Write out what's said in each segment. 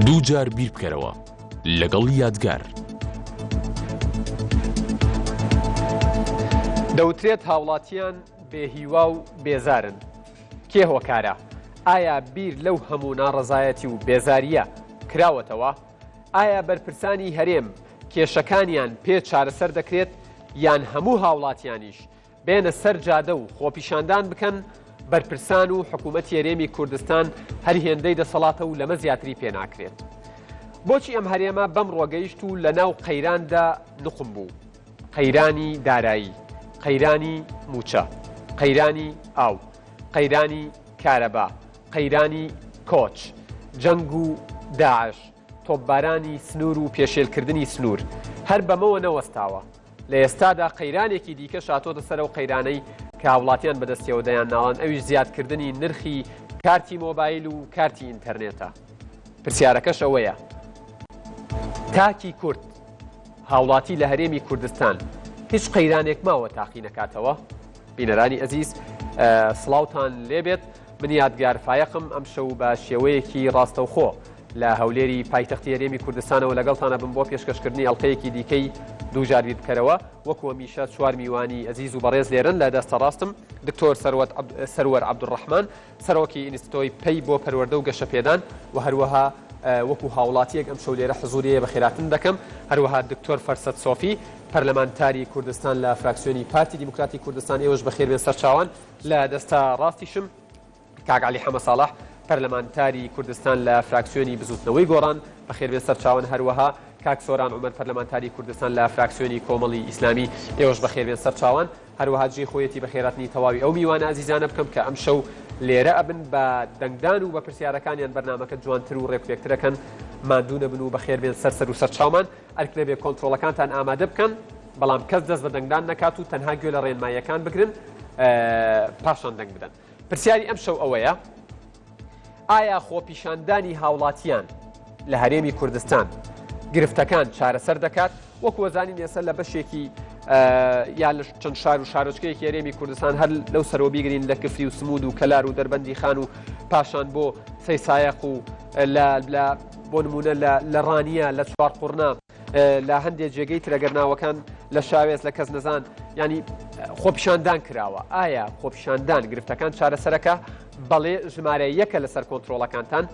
دووجار بیر بکەرەوە لەگەڵ یادگار. دەوترێت هاوڵاتیان بێ هیوا و بێزارن. کێ هۆکارە؟ ئایا بیر لەو هەموو ناڕەزایەتی و بێزارییە کراوەتەوە؟ ئایا بەرپرسانی هەرێم کێشەکانیان پێ چارەسەر دەکرێت یان هەموو هاوڵاتیانیش بێنە سەر جادە و خۆپیشاندان بکەن، بەرپرسان و حکوومەتی هەرێمی کوردستان هەر هێندەی دەسەڵاتە و لەمە زیاتری پێ ناکرێت. بۆچی ئەم هەرێمە بەم ڕۆگەیشت و لە ناو قەیراندا نوقم بوو؟ قەیرانی دارایی، قەیرانی مووچە، قەیرانی ئاو، قەیرانی کارەبا، قەیرانی کۆچ، جەنگ و داعش، تۆپبارانی سنوور و پێشێلکردنی سنوور هەر بەمەوە نەوەستاوە، لە ئێستادا قەیرانێکی دیکەش هاتۆتە سەر ئەو قەیرانەی کە هاوڵاتیان بەدەستیەوە دەیانناڵان ئەویش زیادکردنی نرخی کارتی مۆبایل و کارتی ئینتەرنێتە. پرسیارەکەش ئەوەیە تاکی کورد هاوڵاتی لە هەرێمی کوردستان هیچ قەیرانێک ماوە تاقی نەکاتەوە؟ بینەرانی ئەزیز سڵاوتان لێبێت من یادگار فایەقم ئەمشەو بە شێوەیەکی ڕاستەوخۆ لە هەولێری پایتەختی هەرێمی کوردستانەوە لەگەڵتان ئەبم بۆ پێشکەشکردنی ئەڵقەیەکی دیکەی دووجار بیر بکەرەوە. وەکو هەمیشە چوار میوانی ئەزیز و بەڕێز لێرەن. لە دەستە ڕاستم دکتۆر سەروەر عەبدولڕەحمان، سەرۆکی ئینستیتۆی پەی بۆ پەروەردە و گەشەپێدان و هەروەها وەکو هاوڵاتییەک ئەمشەو لێرە حزوری هەیە بەخێراتن دەکەم. هەروەها دکتۆر فەرسەت سۆفی، پەرلەمانتاری کوردستان لە فراکسیۆنی پارتی دیموکراتی کوردستان، ئێوەش بەخێربێن سەرچاوان. لە دەستە ڕاستیشم کاک عەلی حەمەساڵح، پەرلەمانتاری کوردستان لە فراکسیۆنی بزووتنەوەی گۆڕان، بەخێربێن سەرچاوەن. هەروەها کاک سۆران عومەر، پەرلەمانتاری کوردستان لە فراکسیۆنی کۆمەڵی ئیسلامی، ئێوەش بەخێربێن سەرچاوان. هەروەها جێی خۆیەتی بەخێرهاتنی تەواوی ئەو میوانە ئازیزانە بکەم کە ئەمشەو لێرە ئەبن بە دەنگدان و بە پرسیارەکانیان بەرنامەکە جوانتر و ڕێکوپێکتر ئەکەن. ماندوو نەبن و بەخێربێن سەر سەر و سەرچاومان. ئەرک نەبێ کۆنترۆڵەکانتان ئامادە بکەن، بەڵام کەس دەست بە دەنگدان نەکات و تەنها گوێ لە ڕێنماییەکان بگرن پاشان دەنگ بدەن. پرسیاری ئەمشەو ئەوەیە، ئایا خۆپیشاندانی هاوڵاتیان لە هەرێمی کوردستان گرفتەکان چارەسەر دەکات؟ وەکو وەزانین ئێستا لە بەشێکی یا لە چەند شار و شارۆچکەیەکی هەرێمی کوردستان هەر لەو سەرەوە بیگرین لە کفری و سمود و کەلار و دەربەندی خان و پاشان بۆ سەیسایەق و لە بۆ نمونە لە ڕانیە لە چوارقوڕنە لە هەندێک جێگەی تر ئەگەر ناوەکان لە شاوێز لە کەس نەزان ینی خۆپیشاندان کراوە ئایا خۆپیشاندان گرفتەکان چارەسەرەکە بەڵێ ژمارە یەکە لەسەر کۆنتترۆڵەکانتان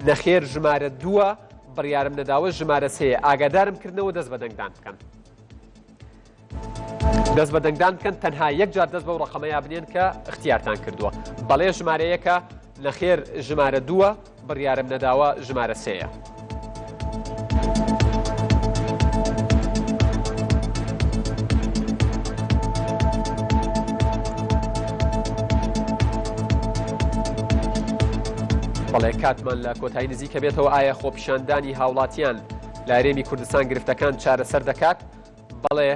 نەخێر ژمارە دووە بڕیارم نەداوە ژمارە سێ ئاگادارم کردنەوە دەست بە دەنگدان بکەن. دەست بە دەنگدان بکەن تەنها یەک جار دەست بەو ڕقەمەیا بنێن کە اختیارتان کردووە بەڵێ ژمارە یەکە نەخێر ژمارە دووە بڕیارم نەداوە ژمارە سێیە. بەڵێ کاتمان لە کۆتایی نزیکە بێتەوە ئایا خۆپیشاندانی هاوڵاتیان لە هەرێمی کوردستان گرفتەکان چارەسەر دەکات؟ بەڵێ،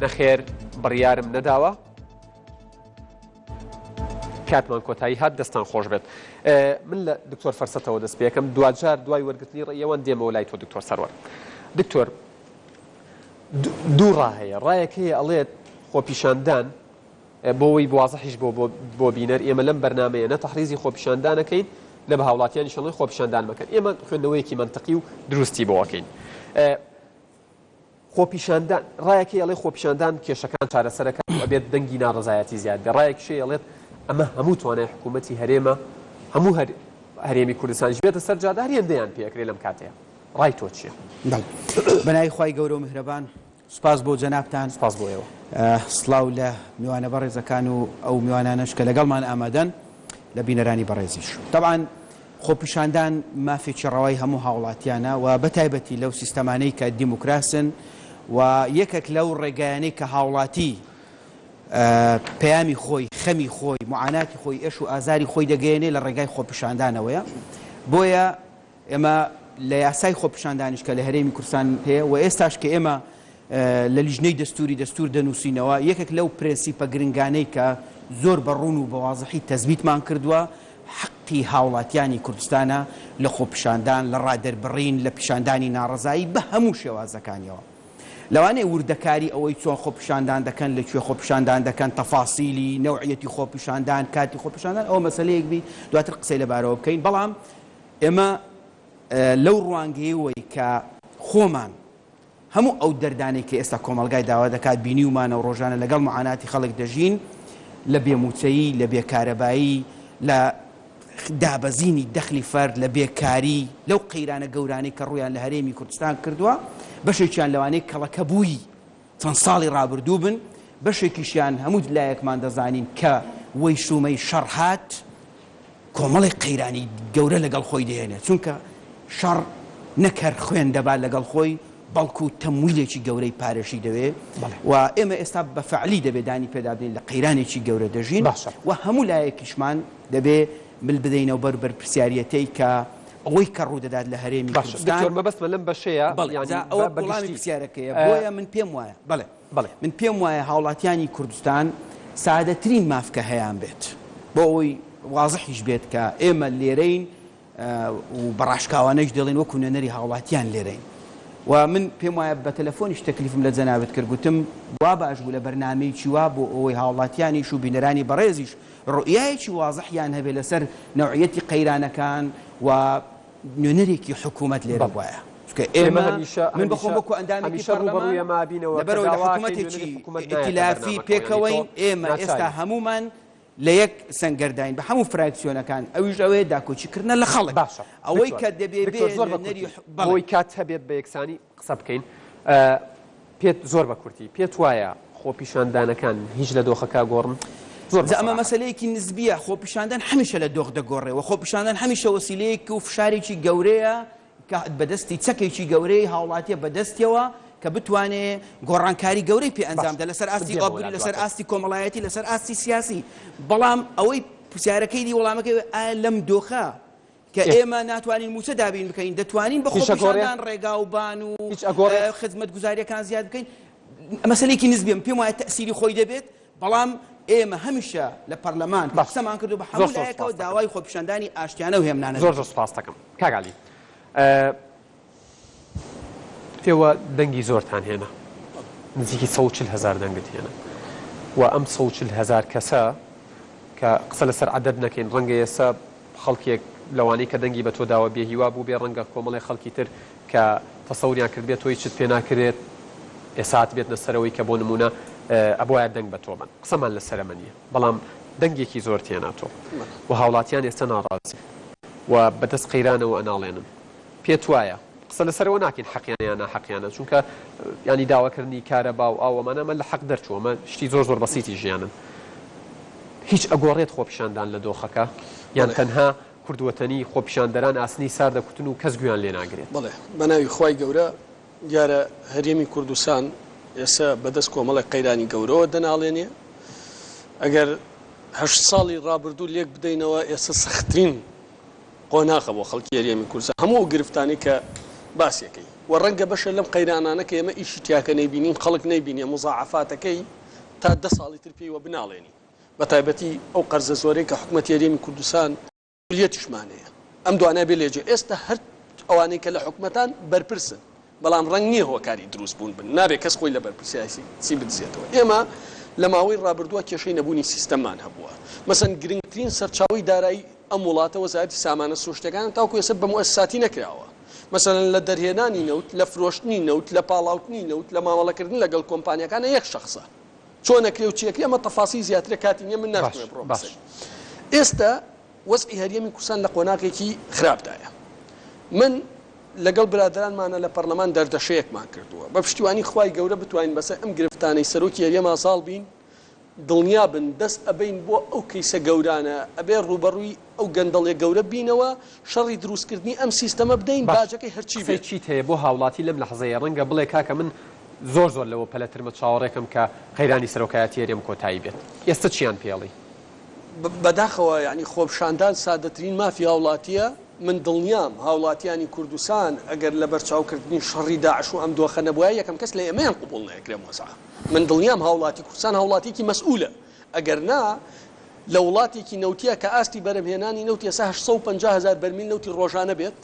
نەخێر، بڕیارم نەداوە. کاتمان کۆتایی هات دەستان خۆش بێت. من لە دکتۆر فەرسەتەوە دەست پێکەم دواجار دوای وەرگرتنی ڕێیەوەن دێمەوە لای تۆ دکتۆر سەروەر. دکتۆر دوو ڕا هەیە ڕایەک هەیە ئەڵێت خۆپیشاندان بۆ وەی وازحیش بۆ بۆ بینەر ئێمە لەم بەرنامەیە نە تەحریزی خۆپیشاندان ئەکەین نە بە هاوڵاتیانیش ئەڵێین خۆپیشاندان مەکەن ئێمە خوێندنەوەیەکی مەنتقی و دروستی بۆ ئەکەین. خۆپیشاندان، ڕایەک هەیە ئەڵێ خۆپیشاندان کێشەکان چارەسەر ئەکات و ئەبێت دەنگی ناڕەزایەتی زیاد بێت، ڕایەکیش هەیە ئەڵێت ئەمە هەموو توانای حکوومەتی هەرێمە، هەموو هەرێمی کوردستانیش بێتە سەر جادە هەر هێندەیان پێ ئەکرێ لەم کاتەیا. ڕای تۆ چییە؟ بەڵێ. بەناوی خوای گەورە و میهرەبان، سوپاس بۆ جەنابتان. سوپاس بۆ ئێوە. سڵاو لە میوانە بەڕێزەکان و ئەو میوانانەش کە لەگەڵمان ئامادەن، لە بینەرانی بەڕێزیش. تەبعەن خۆپیشاندان مافێکی ڕەوای هەموو هاوڵاتیانە و بەتایبەتی لەو سیستەمانەی کە دیموکراسن و یەکێک لەو ڕێگایانەی کە هاوڵاتی پەیامی خۆی، خەمی خۆی، موعاناتی خۆی، ئێش و ئازاری خۆی دەگەیەنێ لە ڕێگای خۆپیشاندانەوەیە. بۆیە ئێمە لە یاسای خۆپیشاندانیش کە لە هەرێمی کوردستان هەیە و ئێستاش کە ئێمە لە لیژنەی دەستووری دەستوور دەنووسینەوە، یەکێک لەو پرێنسیپە گرنگانەی کە زۆر بە ڕوون و بە وازحی تەسبیتمان کردووە، حەقی هاوڵاتیانی کوردستانە لە خۆپیشاندان، لە ڕادەربڕین، لە پیشاندانی ناڕەزایی بە هەموو شێوازەکانیەوە. لەوانەیە وردەکاری ئەوەی چۆن خۆپیشاندان دەکەن، لە کوێ خۆپیشاندان دەکەن، تەفاسیلی نەوعیەتی خۆپیشاندان، کاتی خۆپیشاندان ئەوە مەسەلەیەک بی دواتر قسەی لەبارەوە بکەین، بەڵام ئێمە. لەو ڕوانگەیەوەی کە خۆمان هەموو ئەو دەردانەی کە ئێستا کۆمەڵگای داوا دەکات بینیومانە و ڕۆژانە لەگەڵ معاناتی خەڵک دەژین، لە بێ مووچەیی، لە بێ کارەبایی، لە دابەزینی دەخلی فەرد، لە بێکاری، لەو قەیرانە گەورانەی کە ڕوویان لە هەرێمی کوردستان کردووە، بەشێکیان لەوانەیە کەڵەکەبووی چەند ساڵی ڕابردوو بن، بەشێکیشیان هەموو لایەکمان دەزانین کە وەیشوومەی شەڕ هات، کۆمەڵێک قەیرانی گەورە لەگەڵ خۆی دەهێنێت، چونکە شەڕ نەک هەر خوێن دەبات لەگەڵ خۆی، بەڵکو تەمویلێکی گەورەی پارەشی دەوێت و ئێمە ئێستا بە فەعلی دەبێت دانی پێدا بنێین لە قەیرانێکی گەورە دەژین و هەموو لایەکیشمان دەبێت مل بدەینەوە بەر بەرپرسیاریەتەی کە ئەوەی کە ڕوودەدات لە هەرێمی کوردستان. دکتۆر مەبەستمە لەم بەشەیە یانی ئەوە وەڵامی پرسیارەکەیە، بۆیە من پێم وایە بەڵێ. بەڵێ. من پێم وایە هاوڵاتیانی کوردستان سادەترین ماف کە هەیان بێت بۆ ئەوەی وازحیش بێت کە ئێمە لێرەین و بە ڕاشکاوانەیش دەڵێین وەکو نوێنەری هاوڵاتیان لێرەین و من پێم وایە بە تەلەفۆنیش تەکلیفم لە جەنابت کرد گوتم وا باش بوو لە بەرنامەیەکی وا بۆ ئەوەی هاوڵاتیانیش و بینەرانی بەڕێزیش ڕوئیایەکی وازحیان هەبێت لەسەر نەوعیەتی قەیرانەکان و نوێنەرێکی حکوومەت لێرە بوایە چونکە ئێمە من بەخۆم وەکو ئەندامێکی پەرلەمان لەبەرئەوەی لە حکوومەتێکی ئیتیلافی پێکەوەین ئێمە ئێستا هەموومان لە یەک سەنگەرداین بە هەموو فراکسیۆنەکان ئەویش ئەوەیە داکۆکی کردنە لە خەڵک باشە ئەوەی کە دەبێ بێ زۆر بە نوێنەری کورتی بۆی کات هەبێت بە یەکسانی قسە بکەین پێت زۆر بە کورتی پێت وایە خۆپیشاندانەکان هیچ لە دۆخەکە گۆڕن؟ زۆر جا ئەمە مەسەلەیەکی نسبیە، خۆپیشاندان هەمیشە لە دۆخ دەگۆڕێ و خۆپیشاندان هەمیشە وەسیلەیەک و فشارێکی گەورەیە کە بەدەستی چەکێکی گەورەی هاوڵاتیە بەدەستیەوە کە بتوانێ گۆڕانکاری گەورەی پێ ئەنجام بدات لەسەر ئاستی ئابوری لەسەر ئاستی کۆمەڵایەتی لەسەر ئاستی سیاسی بەڵام ئەوەی پرسیارەکەی دی وەڵامەکەی ئایا لەم دۆخە کە ئێمە ناتوانین مووچە دابین بکەین، دەتوانین بە خۆپیشاندان ڕێگا و بان و خزمەتگوزارییەکان زیاد بکەین، مەسەلەیەکی نسبیە، من پێم وایە تەئسیری خۆی دەبێت، بەڵام ئێمە هەمیشە لە پەرلەمان کە قسەمان کردووە بە هەموو لایەکەوە داوای خۆپیشاندانی ئاشتیانە و هێمنانە دەکەین. زۆر زۆر سوپاست دەکەم کاک عەلی. ئێوە دەنگی زۆرتان هێنا، نزیکی 140 هەزار دەنگت هێنا و ئەم 140 هەزار کەسە کە قسە لەسەر عەدەد نەکەین ڕەنگە ئێستا خەڵکێک لەوانەی کە دەنگی بە تۆ داوە بێ هیوا بووبێ، ڕەنگە کۆمەڵێ خەڵکی تر کە تەسەوریان کردبێت تۆ هیچت پێ ناکرێت ئێستا هاتبێتنە سەرەوەی کە بۆ نموونە ئەبوایە دەنگ بە تۆ بەن. قسەمان لەسەر ئەمە نییە، بەڵام دەنگێکی زۆرت هێنا تۆ و هاوڵاتیان ئێستا ناڕازین و بە دەست قەیرانەوە ئەناڵێنن. پێت وایە، قسە لەسەر ئەوە ناکەین حەقیانە یان ناحەقیانە، چونکە یانی داواکردنی کارەبا و ئاو ئەمانە ئەمە لە حەق دەرچووە، ئەمە شتی زۆر زۆر بەسیتی ژیانن. هیچ ئەگۆڕێت خۆپیشاندان لە دۆخەکە یان تەنها کورد وەتەنی خۆپیشاندەران ئاسنی سارد دەکوتن و کەس گوێیان لێ ناگرێت؟ بەڵێ بەناوی خوای گەورە دیارە هەرێمی کوردستان ئێستا بەدەست کۆمەڵێک قەیرانی گەورەوە دەناڵێنێ ئەگەر هەشت ساڵی ڕابردوو لێک بدەینەوە ئێستا سەختترین قۆناغە بۆ خەڵکی هەرێمی کوردستان هەموو ئەو گرفتانەی کە باسیەکەی و ڕەنگە بەشێ لەم قەیرانانە کە ئێمە ئیشی تیاکە نەیبینین خەڵک نەیبینێ موزاعەفاتەکەی تا دە ساڵی تر پێیوە بناڵێنین بە تایبەتی ئەو قەرزە زۆرەی کە حکومەتی هەرێمی کوردستان مەسئولیەتیشمان هەیە ئەم دوانە بێ لێجێ ئێستا هەر ئەوانەی کە لە حکومەتان بەرپرسن بەڵام ڕەنگ نییە هۆکاری دروست بوون بن نابێ کەس خۆی لە بەرپرسیارێتی بدزێتەوە ئێمە لە ماوەی ڕابردووە کێشەی نەبوونی سیستەممان هەبووە مەسەن گرنگترین سەرچاوەی دارایی ئەم وڵاتە وەزارەتی سامانە سروشتیەکانە تاوەکو ئێستا بە موئەسساتی نەکراوە مەسەلەن لە دەرهێنانی نەوت، لە فرۆشتنی نەوت، لە پاڵاوتنی نەوت، لە مامەڵەکردن لەگەڵ کۆمپانیاکانە یەک شەخسە. چۆن ئەکرێ و چی ئەکرێ ئەمە تەفاسیل زیاترە کاتی نیە من ناشمەوێ بڕۆم باش. سەری. ئێستا وەزعی هەرێمی کوردستان لە قۆناغێکی خراپدایە. من لەگەڵ برادەرانمانە لە پەرلەمان دەردەشەیەکمان کردووە. بە پشتیوانی خوای گەورە بتوانین بەسەر ئەم گرفتانەی سەرۆکی هەرێما زاڵ بین. دڵنیابن دەست ئەبەین بۆ ئەو کەیسە گەورانە، ئەبێ ڕووبەڕووی ئەو گەندەڵیە گەورە بینەوە، شەڕی دروستکردنی ئەم سیستەمە بدەین، باش باجەکەی هەرچی قسەی بێت. چیت هەیە بۆ هاوڵاتی لەم لەحزەیە ڕەنگە بڵێ کاکە من زۆر زۆر لەوە پەلەترمە چاوەڕێکەم کە قەیرانی سەرۆکایەتی هەرێم کۆتایی بێت ئێستە چیان پێڵی؟ بەداخەوە یانی خۆپشاندان سادەترین مافی هاوڵاتیە، من دڵنیام هاوڵاتیانی کوردستان ئەگەر لەبەرچاوکردنی شەڕی داعش و ئەم دۆخە نەبوایە یەکەم کەس لە ئێمەیان قبوڵ نەئەکرێ ئەم وەزعە. من دڵنیام هاوڵاتی کوردستان هاوڵاتیەکی مەسئولە، ئەگەر نا لە وڵاتێکی نەوتیە کە ئاستی بەرهەمهێنانی نەوت ئێستا 850 هەزار بەرمیل نەوتی ڕۆژانە بێت،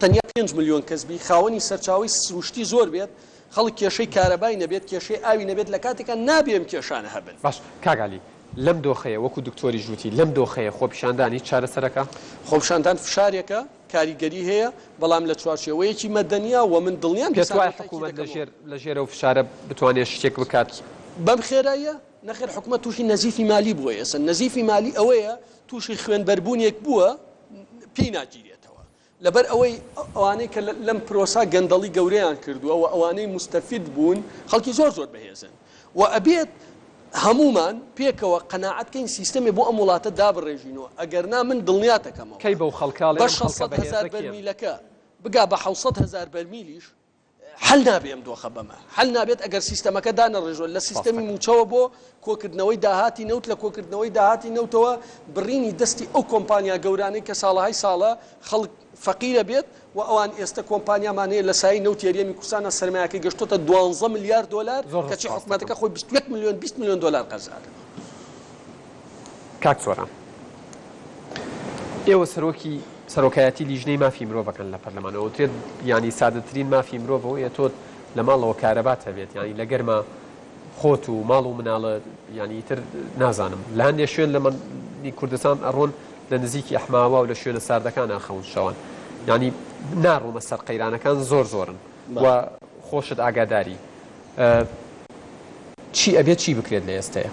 تەنیا پێنج ملیۆن کەس بی، خاوەنی سەرچاوەی سروشتی زۆر بێت، خەڵک کێشەی کارەبای نەبێت، کێشەی ئاوی نەبێت، لە کاتێکا نابێ ئەم کێشانە هەبن. باش کاک عەلی، لەم دۆخەیە وەکو دکتۆریش وتی، لەم دۆخەیە خۆپیشاندان هیچ چارەسەرەکە؟ خۆپیشاندان فشارێکە. کاریگەری هەیە، بەڵام لە چوارچێوەیەکی مەدەنییە و من دڵنیام پێت وایە دیسانەوە تەئکید حکوومەت دەکەمەوە. لەژێر لەژێر ئەو فشارە بتوانێت شتێک بکات؟ بەم خێراییە؟ نەخێر حکومەت تووشی نەزیفی مالی بووە ئێستا، نەزیفی مالی ئەوەیە تووشی خوێنبەربوونێک بووە پێی ناگیرێتەوە. لەبەر ئەوەی ئەوانەی کە لەم پرۆسە گەندەڵی گەورەیان کردووە و ئەوانەی موستەفید بوون خەڵکی زۆر زۆر بەهێزن و ئەبێت هەموومان پێکەوە قەناعەت کەین سیستەمێ بۆ ئەم وڵاتە دابڕێژین و ئەگەرنا من دڵنیاتەکەمەوە کەی بەو خەڵکە ئەڵێن بە ئەم خەڵکە 600 هەزار بەهێزە کێن؟ بەرمیلەکە بگا بە 700 هەزار بەرمیلیش حەل نابێ ئەم دۆخە بەمە حەل نابێت ئەگەر سیستەمەکە دانەڕێژرێت لە سیستەمی ڕاستەکە. مووچەوە بۆ کۆکردنەوەی داهاتی نەوت لە کۆکردنەوەی داهاتی نەوتەوە بڕینی دەستی ئەو کۆمپانیا گەورانەی کە ساڵەهای ساڵە خەڵک فەقیرە بێت و ئەوان ئێستە کۆمپانیامان هەیە لە سایەی نەوتی هەرێمی کوردستانە سەرمایەکەی گەشتۆتە دوانزە ملیار دۆلار زۆر زۆر کەچی سوپاست دەکەم. حکومەتەکە خۆی 21 ملیۆن 20 ملیۆن دۆلار قەرزارە. کاک سۆران ئێوە سەرۆکی سەرۆکایەتی لیژنەی مافی مرۆڤەکەن لە پەرلەمان ئەوترێت یانی سادەترین مافی مرۆڤ ئەوەیە تۆ لە ماڵەوە کارەبات هەبێت یانی لە گەرما خۆت و ماڵ و مناڵە یانی ئیتر نازانم لە هەندێک شوێن لە مەنی کوردستان ئەڕۆن لە نزیکی ئەحماوا و لە شوێنە ساردەکان ئاخەون شەوان یانی ناڕۆمە سەر قەیرانەکان زۆر زۆرن و خۆشت ئاگاداری چی ئەبێت چی بکرێت لە ئێستەیە؟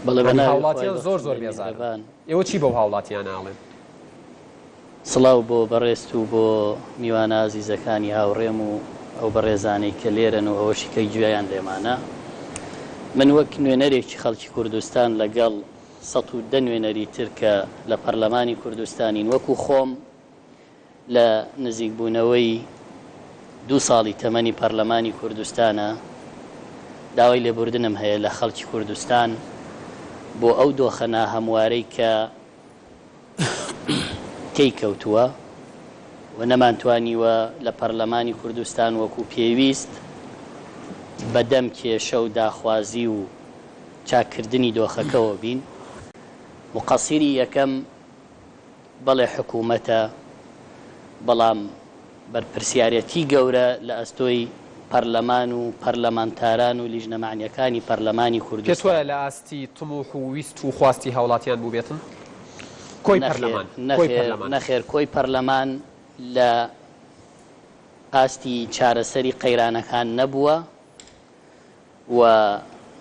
بەڵێ بە یانی ناوی خوای هاوڵاتیان زۆر زۆر بەخشندەی بێزارن میهرەبان. ئێوە چی بەو هاوڵاتیانە ئەڵێن؟ سڵاو بۆ بەڕێزت و بۆ میوانە ئازیزەکانی هاوڕێم و ئەو بەڕێزانەی کە لێرەن و ئەوەشی کە گوێیان لێمانە. من وەک نوێنەرێکی خەڵکی کوردستان لەگەڵ 110 نوێنەری تر کە لە پەرلەمانی کوردستانین وەکو خۆم لە نزیکبوونەوەی دوو ساڵی تەمەنی پەرلەمانی کوردستانە، داوای لێبوردنم هەیە لە خەڵکی کوردستان بۆ ئەو دۆخە ناهەموارەی کە تێی کەوتووە و نەمانتوانیوە لە پەرلەمانی کوردستان وەکو پێویست بەدەم کێشە و داخوازی و چاککردنی دۆخەکەوە بین. موقەسیری یەکەم بەڵێ حکوومەتە، بەڵام بەرپرسیارێتی گەورە لە ئەستۆی پەرلەمان و پەرلەمانتاران و لیژنە مەعنیەکانی پەرلەمانی پێت کوردستان. وایە لە ئاستی تموح و ویست و خواستی هاوڵاتیان بووبێتن؟ کۆی نەخێر، پەرلەمان، کۆی نەخێر، پەرلەمان. نەخێر، کۆی پەرلەمان لە ئاستی چارەسەری قەیرانەکان نەبووە. و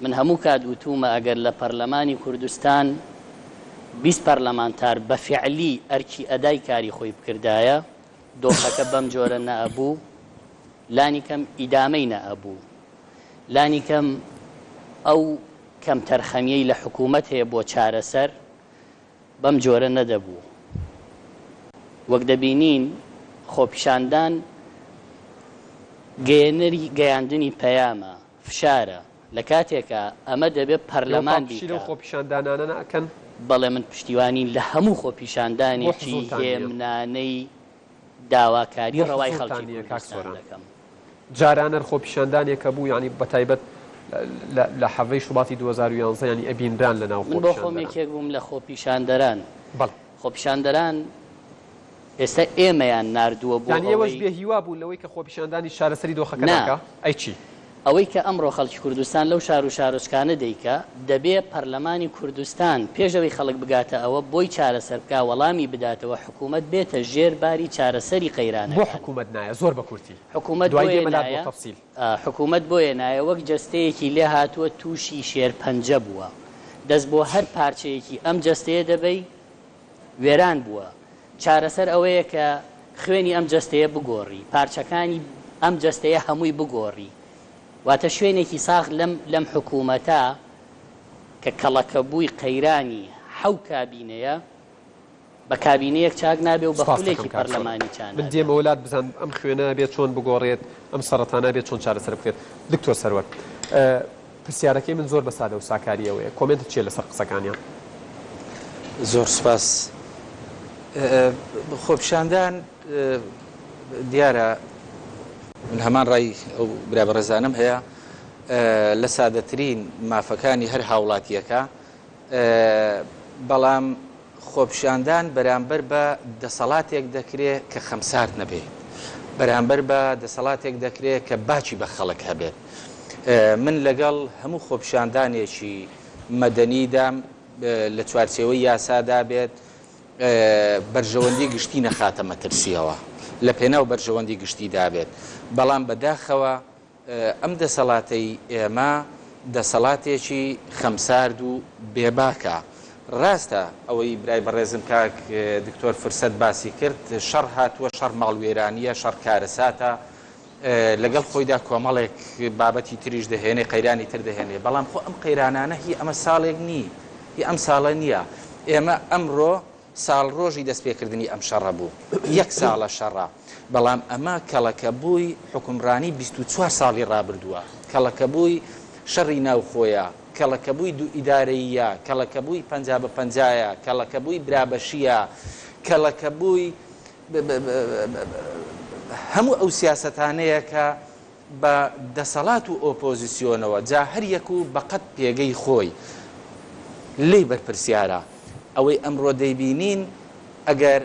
من هەموو کات وتوومە ئەگەر لە پەرلەمانی کوردستان 20 پەرلەمانتار بە فیعلی ئەرکی ئەدای کاری خۆی بکردایە دۆخەکە بەم جۆرە نەئەبوو، لانیکەم ئیدامەی نەئەبوو، لانیکەم ئەو کەمتەرخەمیەی لە حکوومەت هەیە بۆ چارەسەر بەم جۆرە نەدەبوو. وەک دەبینین خۆپیشاندان گەیەنەری گەیاندنی پەیامە، فشارە، لە کاتێکا ئەمە دەبێ ئێوە پەرلەمان پاڵپشتی لەو بیکا. خۆپیشاندانانە ناکەن؟ بەڵێ من پشتیوانی لە هەموو بۆ خۆپیشاندانێکی حزوورتان نییە؟ هێمنانەی داواکاری بۆ ڕەوای حزوورتان خەڵکی نییە کاک کوردستان سۆران؟ دەکەم. جاران هەر خۆپیشاندانێک هەبوو یانی بەتایبەت لە لە حەڤەی شوباتی 2011 یانی ئەبینران لە ناو من بۆ خۆم خۆپیشاندەران. یەکێک بووم لە خۆپیشاندەران. بەڵێ. خۆپیشاندەران ئێستا ئێمەیان ناردووە بۆ یانی ئێوەش ئەوەی. بێ هیوا بوون لەوەی کە خۆپیشاندانیش چارەسەری دۆخەکە نا. ناکا؟ ئەی چی؟ ئەوەی کە ئەمڕۆ خەڵکی کوردستان لەو شار و شارۆچکانە دەیکا، دەبێ پەرلەمانی کوردستان پێش ئەوەی خەڵک بگاتە ئەوە بۆی چارەسەر بکا، وەڵامی بداتەوە، حکوومەت بێتە ژێر باری چارەسەری بۆ قەیرانەکان. حکوومەت نایە؟ زۆر بە کورتی. حکوومەت دوای بۆیە دێمە لات بۆ نایە، تەفسیل. حکوومەت بۆیە نایە وەک جەستەیەکی لێهاتووە تووشی شێرپەنجە بووە. دەست بۆ هەر پارچەیەکی ئەم جەستەیە دەبەی، وێران بووە. چارەسەر ئەوەیە کە خوێنی ئەم جەستەیە بگۆڕی، پارچەکانی ئەم جەستەیە هەمووی بگۆڕی. واتە شوێنێکی ساغ لەم لەم حکوومەتە کە کەڵەکەبووی قەیرانی حەو کابینەیە، بە کابینەیەک چاک نابێ و بە سپاست دەکەم خولێکی کاک سۆران. پەرلەمانی چا من نابێ. دێمەوە لات بزانم ئەم خوێنە ئەبێ چۆن بگۆڕێت، ئەم سەرەتانە ئەبێ چۆن چارەسەر بکرێت. دکتۆر سەروەر، پرسیارەکەی من زۆر بە سادە و ساکاری ئەوەیە، کۆمێنتت چییە لەسەر قسەکانیان؟ زۆر سپاس. خۆپیشاندان دیارە من هەمان ڕای ئەو برا بەڕێزانەم هەیە لە سادەترین مافەکانی هەر هاوڵاتیەکە بەڵام خۆپیشاندان بەرامبەر بە دەسەڵاتێک دەکرێ کە خەمسارد نەبێت، بەرامبەر بە دەسەڵاتێک دەکرێ کە باکی بە خەڵک هەبێت. من لەگەڵ هەموو خۆپیشاندانێکی مەدەنیدام لە چوارچێوەی یاسادا بێت. بەرژەوەندی گشتی نەخاتە مەترسییەوە، لە پێناو بەرژەوەندی گشتیدا بێت، بەڵام بەداخەوە ئەم دەسەڵاتەی ئێمە دەسەڵاتێکی خەمسارد و بێباکە. ڕاستە ئەوەی برای بەڕێزم کاک دکتۆر فرسەت باسی کرد، شەڕ هاتووە، شەڕ ماڵوێرانییە، شەڕ کارەساتە، لەگەڵ خۆیدا کۆمەڵێک بابەتی تریش دەهێنێ، قەیرانی تر دەهێنێ، بەڵام خۆ ئەم قەیرانانە هی ئەمە ساڵێک نی، هی ئەم ساڵە نییە. ئێمە ئەمڕۆ ساڵڕۆژی دەستپێکردنی ئەم شەڕە بوو، یەک ساڵە شەڕە، بەڵام ئەمە کەڵەکەبووی حوکمڕانی 24 ساڵی ڕابردووە، کەڵەکەبووی شەڕی ناوخۆیە، کەڵەکەبووی دوو ئیدارەییە، کەڵەکەبووی 50 بە پەنجایە، کەڵەکەبووی برابەشییە، کەڵەکەبووی هەموو ئەو سیاسەتانەیە کە بە دەسەڵات و ئۆپۆزیسیۆنەوە جا هەر یەک و بە قەد پێگەی خۆی لێی بەرپرسیارە. ئەوەی ئەمڕۆ دەیبینین ئەگەر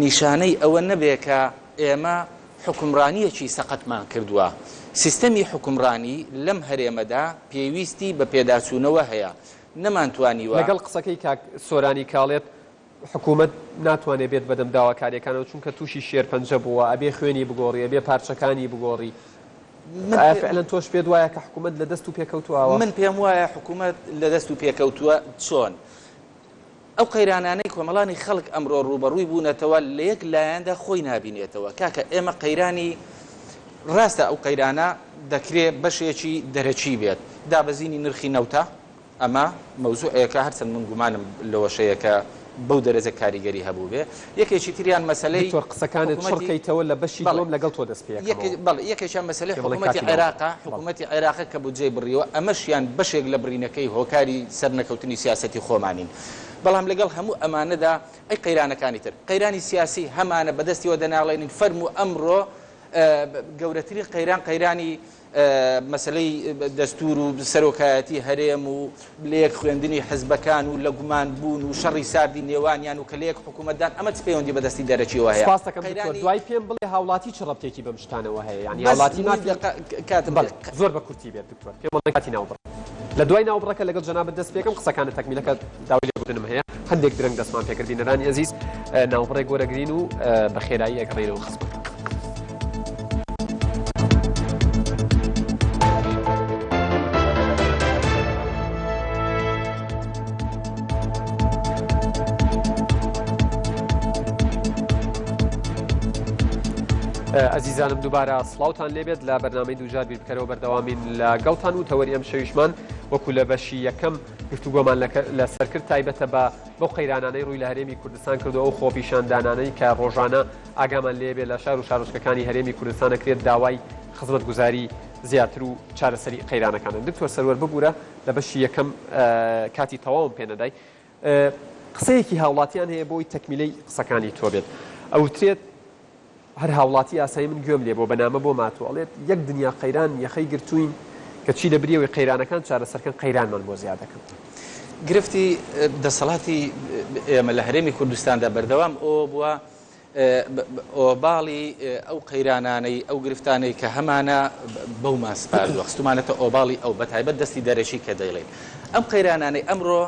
نیشانەی ئەوە نەبێ کە ئێمە حوکمڕانییەکی سەقەتمان کردووە. سیستەمی حوکمڕانی لەم هەرێمەدا پێویستی بە پێداچوونەوە هەیە. نەمانتوانیوە. لەگەڵ قسەکەی کاک سۆرانی کاڵێت حکومەت ناتوانێ بێت بەدەم داواکاریەکانەوە چونکە توشی شێرپەنجە بووە ئەبێ خوێنی بگۆڕی ئەبێ پارچەکانی بگۆڕی ئایا فعلەن تۆش پێت وایە کە حکومەت لە دەست و پێکەوتووە؟ من پێم وایە حکومەت لە دەست و پێکەوتووە چۆن؟ ئەو قەیرانانەی کۆمەڵانی خەڵک ئەمڕۆ ڕووبەڕووی بوونەتەوە لە یەک لایەندا خۆی نابینێتەوە کاکە ئێمە قەیرانی ڕاستە ئەو قەیرانە دەکرێ بەشێکی دەرەکی بێت دابەزینی نرخی نەوتە ئەمە مەوزوعێکە هەرچەند من گومانم لەوەش هەیە کە بەو دەرەجە کاریگەری هەبووبێ. یەکێکی تریان مەسەلەی دکتۆر قسەکانت چڕ حکوومەتی کەیتەوە لە بەشی بەڵێ دووەم لەگەڵ تۆ دەست پێ یەکێ ئەکەمەوە. بەڵێ یەکێکیان مەسەلەی پێم بڵێ حکوومەتی کاتی ناوبڕ. عێراقە بەڵێ. حکوومەتی عێراقە کە بودجەی بڕیوە ئەمەشیان بەشێک لە بڕینەکەی هۆکاری سەرنەکەوتنی سیاسەتی خۆمانین. بەڵام لەگەڵ هەموو ئەمانەدا ئەی قەیرانەکانی تر؟ قەیرانی سیاسی هەمانە بەدەستیەوە دەناڵێنین فەرموو ئەمڕۆ گەورەترین قەیران قەیرانی مەسەلەی دەستوور و سەرۆکایەتی هەرێم و لەیەک خوێندنی حزبەکان و لە گومان بوون و شەڕی ساردی نێوانیان و کە لەیەک حکوومەتدان ئەمە چ پەیوەندی بە دەستی دەرەکیەوە هەیە؟ سپاست دەکەم دکتۆر قەیرانی دوای پێم بڵێ هاوڵاتی چ ڕەبتێکی بەم شتانەوە هەیە یانی بەس هاوڵاتی نیو مافی دەقە کاتم بەڵێ پێ زۆر بە کورتی بێت دکتۆر پێم بڵێ کاتی ناوبڕ لە دوای ناوبڕەکە لەگەڵ جەنابت دەست پێکەم قسەکانت تەکمیلەکە داوای لێبوردنم هەیە هەندێک درەنگ دەستمان پێکرد بینەرانی ئەزیز ناوبڕێک وەرەگرین و بە خێرایی ئەگەڕێینەوە خزمەتتان. ئەزیزانم دووبارە سڵاوتان لێبێت لە بەرنامەی دووجار بیر بکەرەوە بەردەوامین لە گەڵتان و تەوەری ئەم شەویشمان وەکو لە بەشی یەکەم گفتوگۆمان لەسەر کرد تایبەتە بە بەو قەیرانانەی ڕووی لە هەرێمی کوردستان کردو ئەو خۆپیشاندانانەی کە ڕۆژانە ئاگامان لێ بێ لە شار و شارۆچکەکانی هەرێمی کوردستان ئەکرێت داوای خزمەتگوزاری زیاتر و چارەسەری قەیرانەکانن. دکتۆر سەروەر ببورە لە بەشی یەکەم کاتی تەواوم پێ نەدای. قسەیەکی هاوڵاتیان هەیە بۆی تەکمیلەی قسەکانی تۆ بێت. ئەوترێت هەر هاوڵاتی ئاسایی من گوێم لێ بووە بە نامە بۆم هاتووە ئەڵێت یەک دنیا قەیران یەخەی گرتووین کەچی لە بری ئەوەی قەیرانەکان چارەسەرکەن قەیرانمان بۆ زیاد دەکەن. گرفتی دەسەڵاتی ئێمە لە هەرێمی کوردستاندا بەردەوام ئەوە بووە ئۆباڵی ئەو قەیرانانەی ئەو گرفتانەی کە هەمانە بەومان سپاردووە خستومانەتە ئۆباڵی ئەو بەتایبەت دەستی دەرەکی کە دەیڵێین ئەم قەیرانانەی ئەمڕۆ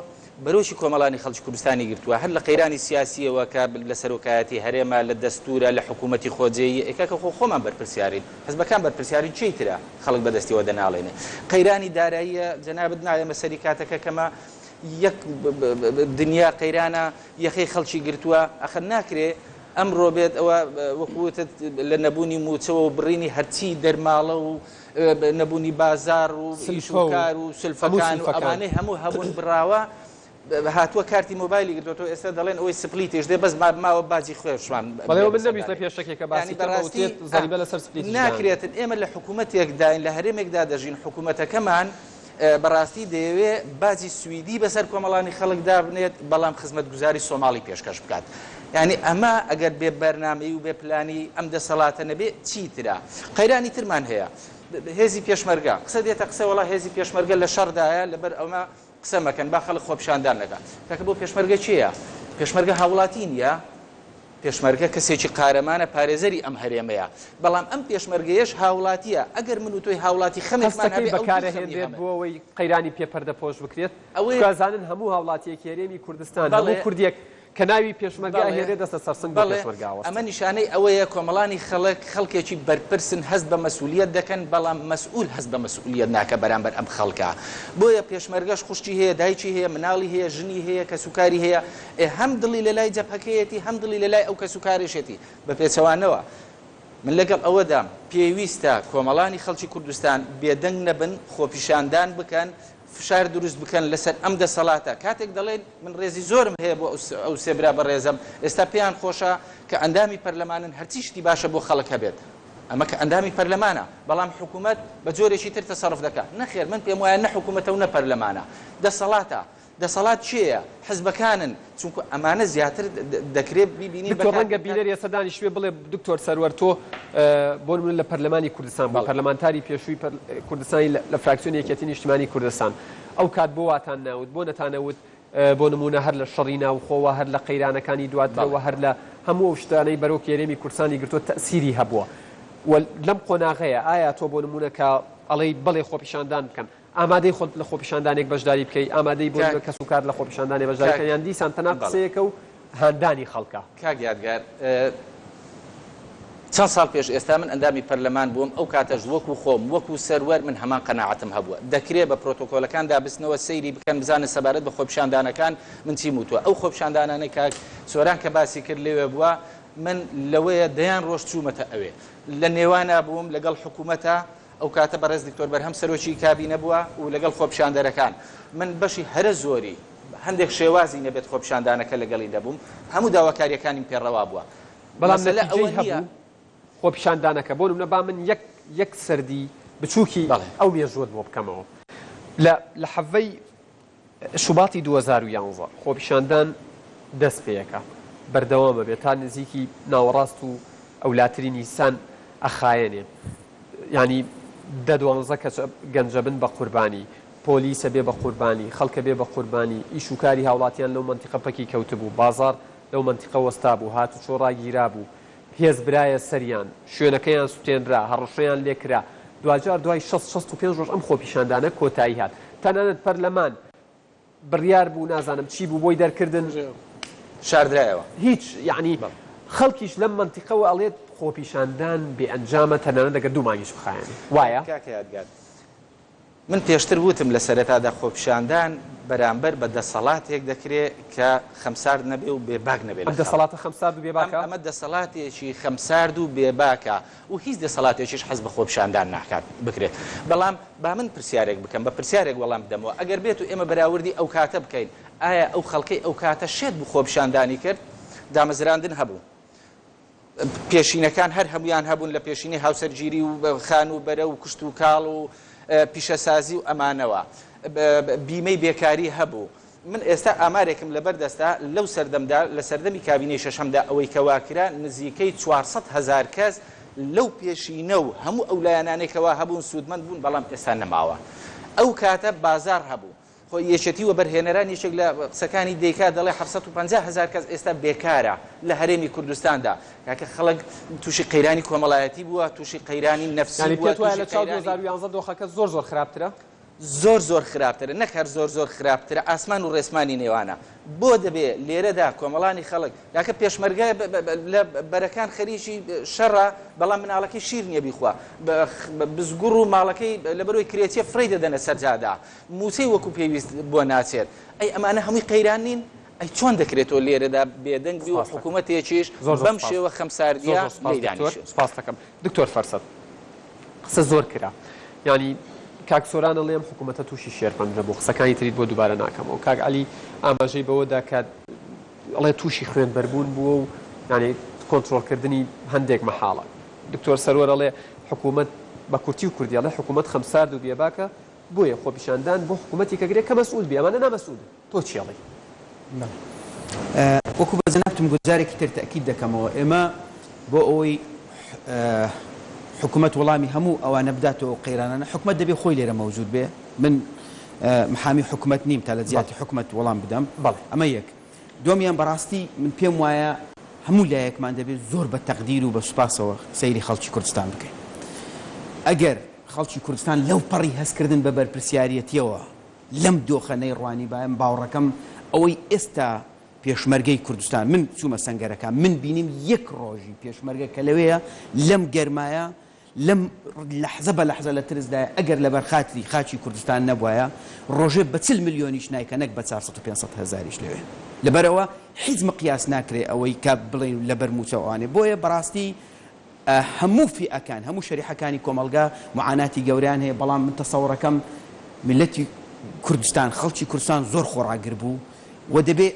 بەرۆکی کۆمەڵانی خەڵکی کوردستانی گرتووە، هەر لە قەیرانی سیاسییەوە کە لە سەرۆکایەتی هەرێمە، لە دەستوورە، لە حکوومەتی خۆجێیی، ئێ کاکە خۆ خۆمان بەرپرسیارین، حزبەکان بەرپرسیارین، کێی ترە خەڵک بە دەستیەوە دەناڵێنێ؟ قەیرانی داراییە، جەنابت نایەمە سەری کاتەکە کەمە، یەک دنیا قەیرانە یەخەی خەڵکی گرتووە، ئەخر ناکرێ ئەمڕۆ بێت ئەوە وەکوو وتت لە نەبوونی مووچەوە و بڕینی هەرچی دەرماڵە و نەبوونی بازاڕ و ئیش سلفە و و کار و هەموو سلفەکان و سلفەکان. ئەمانەی هەموو هەبوون بڕاوە هاتووە کارتی مۆبایلی گرتووەتەوە ئێستا دەڵێن ئەوەی سپلیتیش دێ بەس ماوە باجی خوێشمان بەڵێ بێ من بەسەر نەمویست لە دانێ پێشەکێکە باسی یانی کەم بەڕاستی ئەوترێت زەریبە لەسەر سپلیتیش دانرێت. ناکرێتن ئێمە لە حکوومەتێکداین لە هەرێمێکدا دەژین حکوومەتەکەمان بەڕاستی دەیەوێ باجی سویدی بەسەر کۆمەڵانی خەڵک دابنێت بەڵام خزمەتگوزاری سۆماڵی پێشکەش بکات یانی ئەمە ئەگەر بێ بەرنامەی و بێ پلانی ئەم دەسەڵاتە نەبێ چی ترە قەیرانی ترمان هەیە هێزی پێشمەرگە قسە دێتە قسە وەڵا هێزی پێشمەرگە لە شەڕدایە لەبەر ئەمە قسە مەکەن با خەڵک خۆپیشاندان نەکا کاکە بۆ پێشمەرگە کێیە پێشمەرگە هاوڵاتی نییە پێشمەرگە کەسێکی قارەمانە پارێزەری ئەم هەرێمەیە، بەڵام ئەم پێشمەرگەیەش هاوڵاتییە، ئەگەر من و تۆی هاوڵاتی خەمێکمان هەستەکەی هەبێ ئەو دوو خەمی بەکارئەهێنرێت هەمە. بۆ ئەوەی قەیرانی پێ پەردەپۆش بکرێت، ئەوەیە. چونکە ئەزانن هەموو هاوڵاتییەکی هەرێمی کوردستان، بەڵێ. هەموو کوردێک کە ناوی پێشمەرگە بەڵێ ئەهێنرێ دەستە سەرسنگ بۆ بەڵێ پێشمەرگە ئەمە ئەوەستێ. نیشانەی ئەوەیە کۆمەڵانی خەڵک خەڵکێکی بەرپرسن هەست بە مەسئولیەت دەکەن بەڵام مەسئول هەست بە مەسئولیەت ناکە بەرامبەر ئەم خەڵکە بۆیە پێشمەرگەش خوشکی هەیە دایکی هەیە مناڵی هەیە ژنی هەیە کەسوکاری هەیە ئێ هەم دڵی لەلای جەبهەکەیەتی هەم دڵی لەلای ئەو کەسوکارەشێتی بە پێچەوانەوە من لەگەڵ ئەوەدام پێویستە کۆمەڵانی خەڵکی کوردستان بێدەنگ نەبن خۆپیشاندان بکەن فشار دروست بکەن لەسەر ئەم دەسەڵاتە، کاتێک دەڵێن من ڕێزی زۆرم هەیە بۆ ئەو سێ برا بەڕێزەم، ئێستا پێیان خۆشە کە ئەندامی پەرلەمانن هەرچی شتی باشە بۆ خەڵک هەبێت، ئەمە کە ئەندامی پەرلەمانە، بەڵام حکومەت بە جۆرێکی تر تەسەڕف دەکات، نەخێر من پێم وایە نە حکومەتە و نە پەرلەمانە، دەسەڵاتە، دەسەڵات کێیە؟ حزبەکانن، چونکو ئەمانە زیاتر دەکرێت بیبینین دکتۆر ڕەنگە بەکار بینەر ئێستا دانیشتبێ بڵێ دکتۆر سەروەر تۆ بۆ نمونە لە پەرلەمانی کوردستان بووی بەڵێ. پەرلەمانتاری پێشووی کوردستانی لە فراکسیۆنی یەکێتی نیشتیمانی کوردستان ئەو کات بۆ واتان ناوت بۆ نەتانەوت بۆ نمونە هەر لە شەڕی ناوخۆوە هەر لە قەیرانەکانی دواترەوە بەڵێ. هەر لە هەموو ئەو شتانەی بەرۆکی هەرێمی کوردستانی گرتووە تەئسیری هەبووە و لەم قۆناغەیە ئایا تۆ بۆ نمونە کە ئەڵێی بەڵێ خۆپیشاندان بکەن ئامادەی خۆت لە خۆپیشاندانێک بەشداری بکەی؟ ئامادەی بۆ کاک کەس و کار لە خۆپیشاندانێ بەشداری کاک بکەن یان دیسان تەنها بەڵێ. قسەیەکە و هاندانی خەڵکە؟ کاک یادگار چەند ساڵ پێش ئێستا من ئەندامی پەرلەمان بووم، ئەو کاتەش وەکو خۆم، وەکو سەروەر من هەمان قەناعەتم هەبووە. دەکرێ بە پرۆتۆکۆلەکاندا بچنەوە سەیری بکەن بزانن سەبارەت بە خۆپیشاندانەکان من چیم وتووە. ئەو خۆپیشاندانانەی کاک سۆران کە باسی کرد لەوێ بووە، من لەوەیە دەیان ڕۆژ چوومەتە ئەوێ. لە نێوانا بووم لەگەڵ حکوومەتا، ئەو کاتە بەڕێز دکتۆر بەرهەم سەرۆکی کابینە بووە و لەگەڵ خۆپیشاندەرەکان. من بەشی هەرە زۆری، هەندێک شێوازی نەبێت خۆپیشاندانەکە لەگەڵی نەبووم، هەموو داواکارییەکانیم پێ ڕەوا بووە. بەڵام مەسەلە نەتیجەی ئەوە نییە. هەبوو خۆپیشاندانەکە؟ بۆ نمونە با من یەک یەک سەردی بچووکی بەڵێ. ئەو مێژووەت بۆ بکەمەوە. لە لە حەڤەی شوباتی 2011 خۆپیشاندان دەست پێکا، بەردەوام ئەبێ تا نزیکی ناوەڕاست و ئەولاتری نیسان ئەخایەنێ، یانی دە دوانزە کەس گەنجە بن بە قوربانی، پۆلیس ئەبێ بە قوربانی، خەڵک ئەبێ بە قوربانی، ئیش و کاری هاوڵاتیان لەو مەنتیقە پەکی کەوتبوو، بازاڕ لەو مەنتیقە وەستابوو، هاتوچۆ ڕاگیرابوو، هێز برایە سەریان، شوێنەکەیان سوتێنرا، هەڕەشەیان لێکرا، دواجار دوای 60 65 ڕۆژ ئەم خۆپیشاندانە کۆتایی هات. تەنانەت پەرلەمان بڕیار بوو نازانم چی بوو بۆی دەرکردن. شاردرایەوە. هیچ یەعنی خەڵکیش لەم مەنتیقەوە ئەڵێت خۆپیشاندان بێ ئەنجامە تەنانەت ئەگەر دوو مانگیش بخایەنێ. وایە؟ کاکە یادگار من پێشتر وتم لە سەرەتادا خۆپیشاندان بەرامبەر بە دەسەڵاتێک دەکرێ کە خەمسارد نەبێ و بێباک نەبێ ئەم لە خەڵک. دەسەڵاتە خەمسارد و ئەم بێباکە؟ ئەمە دەسەڵاتێکی خەمسارد و بێباکە و هیچ دەسەڵاتێکیش حەز بە خۆپیشاندان ناکات بکرێت. بەڵام با من پرسیارێک بکەم، بە پرسیارێک وەڵام بدەمەوە، ئەگەر بێت و ئێمە بەراوردی ئەو کاتە بکەین، ئایا ئەو خەڵکەی ئەو کاتە شێت بوو خۆپیشاندانی کرد؟ دامەزراندن هەبوو. پێشینەکان هەر هەموویان هەبوون لە پێشینەی هاوسەرگیری و خانووبەرە و کشتوکاڵ و پیشەسازی و ئەمانەوە. بیمەی بێکاری هەبوو. من ئێستا ئامارێکم لەبەر دەستە لەو سەردەمدا لە سەردەمی کابینەی شەشەمدا ئەوەی کەوا کرا نزیکەی 400 هەزار کەس لەو پێشینە و هەموو ئەو لایەنانەی کەوا هەبوون سوودمەند بوون بەڵام ئێستا نەماوە. ئەو کاتە بازاڕ هەبوو. خۆ یەکێتی وەبەرهێنەران یەکێک لە قسەکانی دەیکات دەڵێ 750 هەزار کەس ئێستا بێکارە لە هەرێمی کوردستاندا. کاکە خەڵک تووشی قەیرانی کۆمەڵایەتی بووە، تووشی قەیرانی نەفسی یانی بووە، پێت وایە تووشی لە چاو قەیرانی 2011 دۆخەکە زۆر زۆر خراپترە؟ زۆر زۆر خراپترە، نەک هەر زۆر زۆر خراپترە، ئاسمان و ڕێسمانی نێوانە. بۆ دەبێ لێرەدا کۆمەڵانی خەڵک، کاکە پێشمەرگە لە بەرەکان خەریکی شەڕە، بەڵام مناڵەکەی شیر نییە بیخوا، بزگوڕ و ماڵەکەی لەبەرئەوەی کرێچیە فڕێی دەدەنە سەر جادە، مووچەی وەکو پێویست بۆ ناچێت. ئەی ئەمانە هەمووی قەیران نین؟ ئەی چۆن دەکرێت تۆ لێرەدا بێدەنگ بی و سپاس دەکەم. حکوومەتێکیش زۆر زۆر بەم سپاس. شێوە زۆر خەمساردییە زۆر سپاس لێی دکتۆر. دانیشێت؟ سپاس دەکەم. دکتۆر فەرسەت قسە زۆر کرا. یانی کاک سۆران ئەڵێ ئەم حکوومەتە تووشی شێرپەنجە بوو. قسەکانی تریت بۆ دووبارە ناکەمەوە. کاک عەلی ئاماژەی بەوە دا کە ئەڵێ تووشی خوێنبەربوون بووە و یانی کۆنترۆڵکردنی هەندێک مەحاڵە. دکتۆر سەروەر ئەڵێ حکوومەت بە کورتی و کوردی ئەڵێ حکوومەت خەمسارد و بێباکە بۆیە خۆپیشاندان بۆ حکوومەتێک ئەگرێ کە مەسئول بێ ئەمانە نامەسئولن. تۆ چی ئەڵێی؟ بەڵێ وەکو بە جەنابتم گوت جارێکی تر تەئکید دەکەمەوە ئێمە بۆ ئەوەی حکومەت وەڵامی هەموو ئەوانە بداتەوە ئەو قەیرانانە حکومەت دەبێ خۆی لێرە مەوجود بێ من محامی حکومەت نیم تا لە جیاتی حکومەت وەڵام بدەم بەڵێ. ئەمە یەک دووەمیان بەڕاستی من پێم وایە هەموو لایەکمان دەبێت زۆر بە تەقدیر و بە سوپاسەوە سەیری خەڵکی کوردستان بکەین ئەگەر خەڵکی کوردستان لەو پەڕی هەستکردن بە بەرپرسیاریەتیەوە لەم دۆخە نەیڕوانیبایە باوڕەکەم ئەوەی ئێستا پێشمەرگەی کوردستان من چوومە سەنگەرەکان من بینیم یەک ڕۆژی پێشمەرگە کە لەوێیە لەم گەرمایە لەم لەحزە بە لەحزە لە ترسدایە ئەگەر لەبەر خاتری خاکی کوردستان نەبوایە ڕۆژێ بە چل ملیۆنیش نایکا نەک بە 400 و 500 هەزاریش لەوێ لەبەرئەوە هیچ مقیاس ناکرێ ئەوەی کە بڵێین لەبەر موچە و ئەوانەی بۆیە بەڕاستی هەموو فیئەکان هەموو شەریحەکانی کۆمەڵگا معاناتی گەورەیان هەیە بەڵام من تەسەوڕەکەم میللەتی کوردستان خەڵکی کوردستان زۆر خۆڕاگر بوو و دەبێ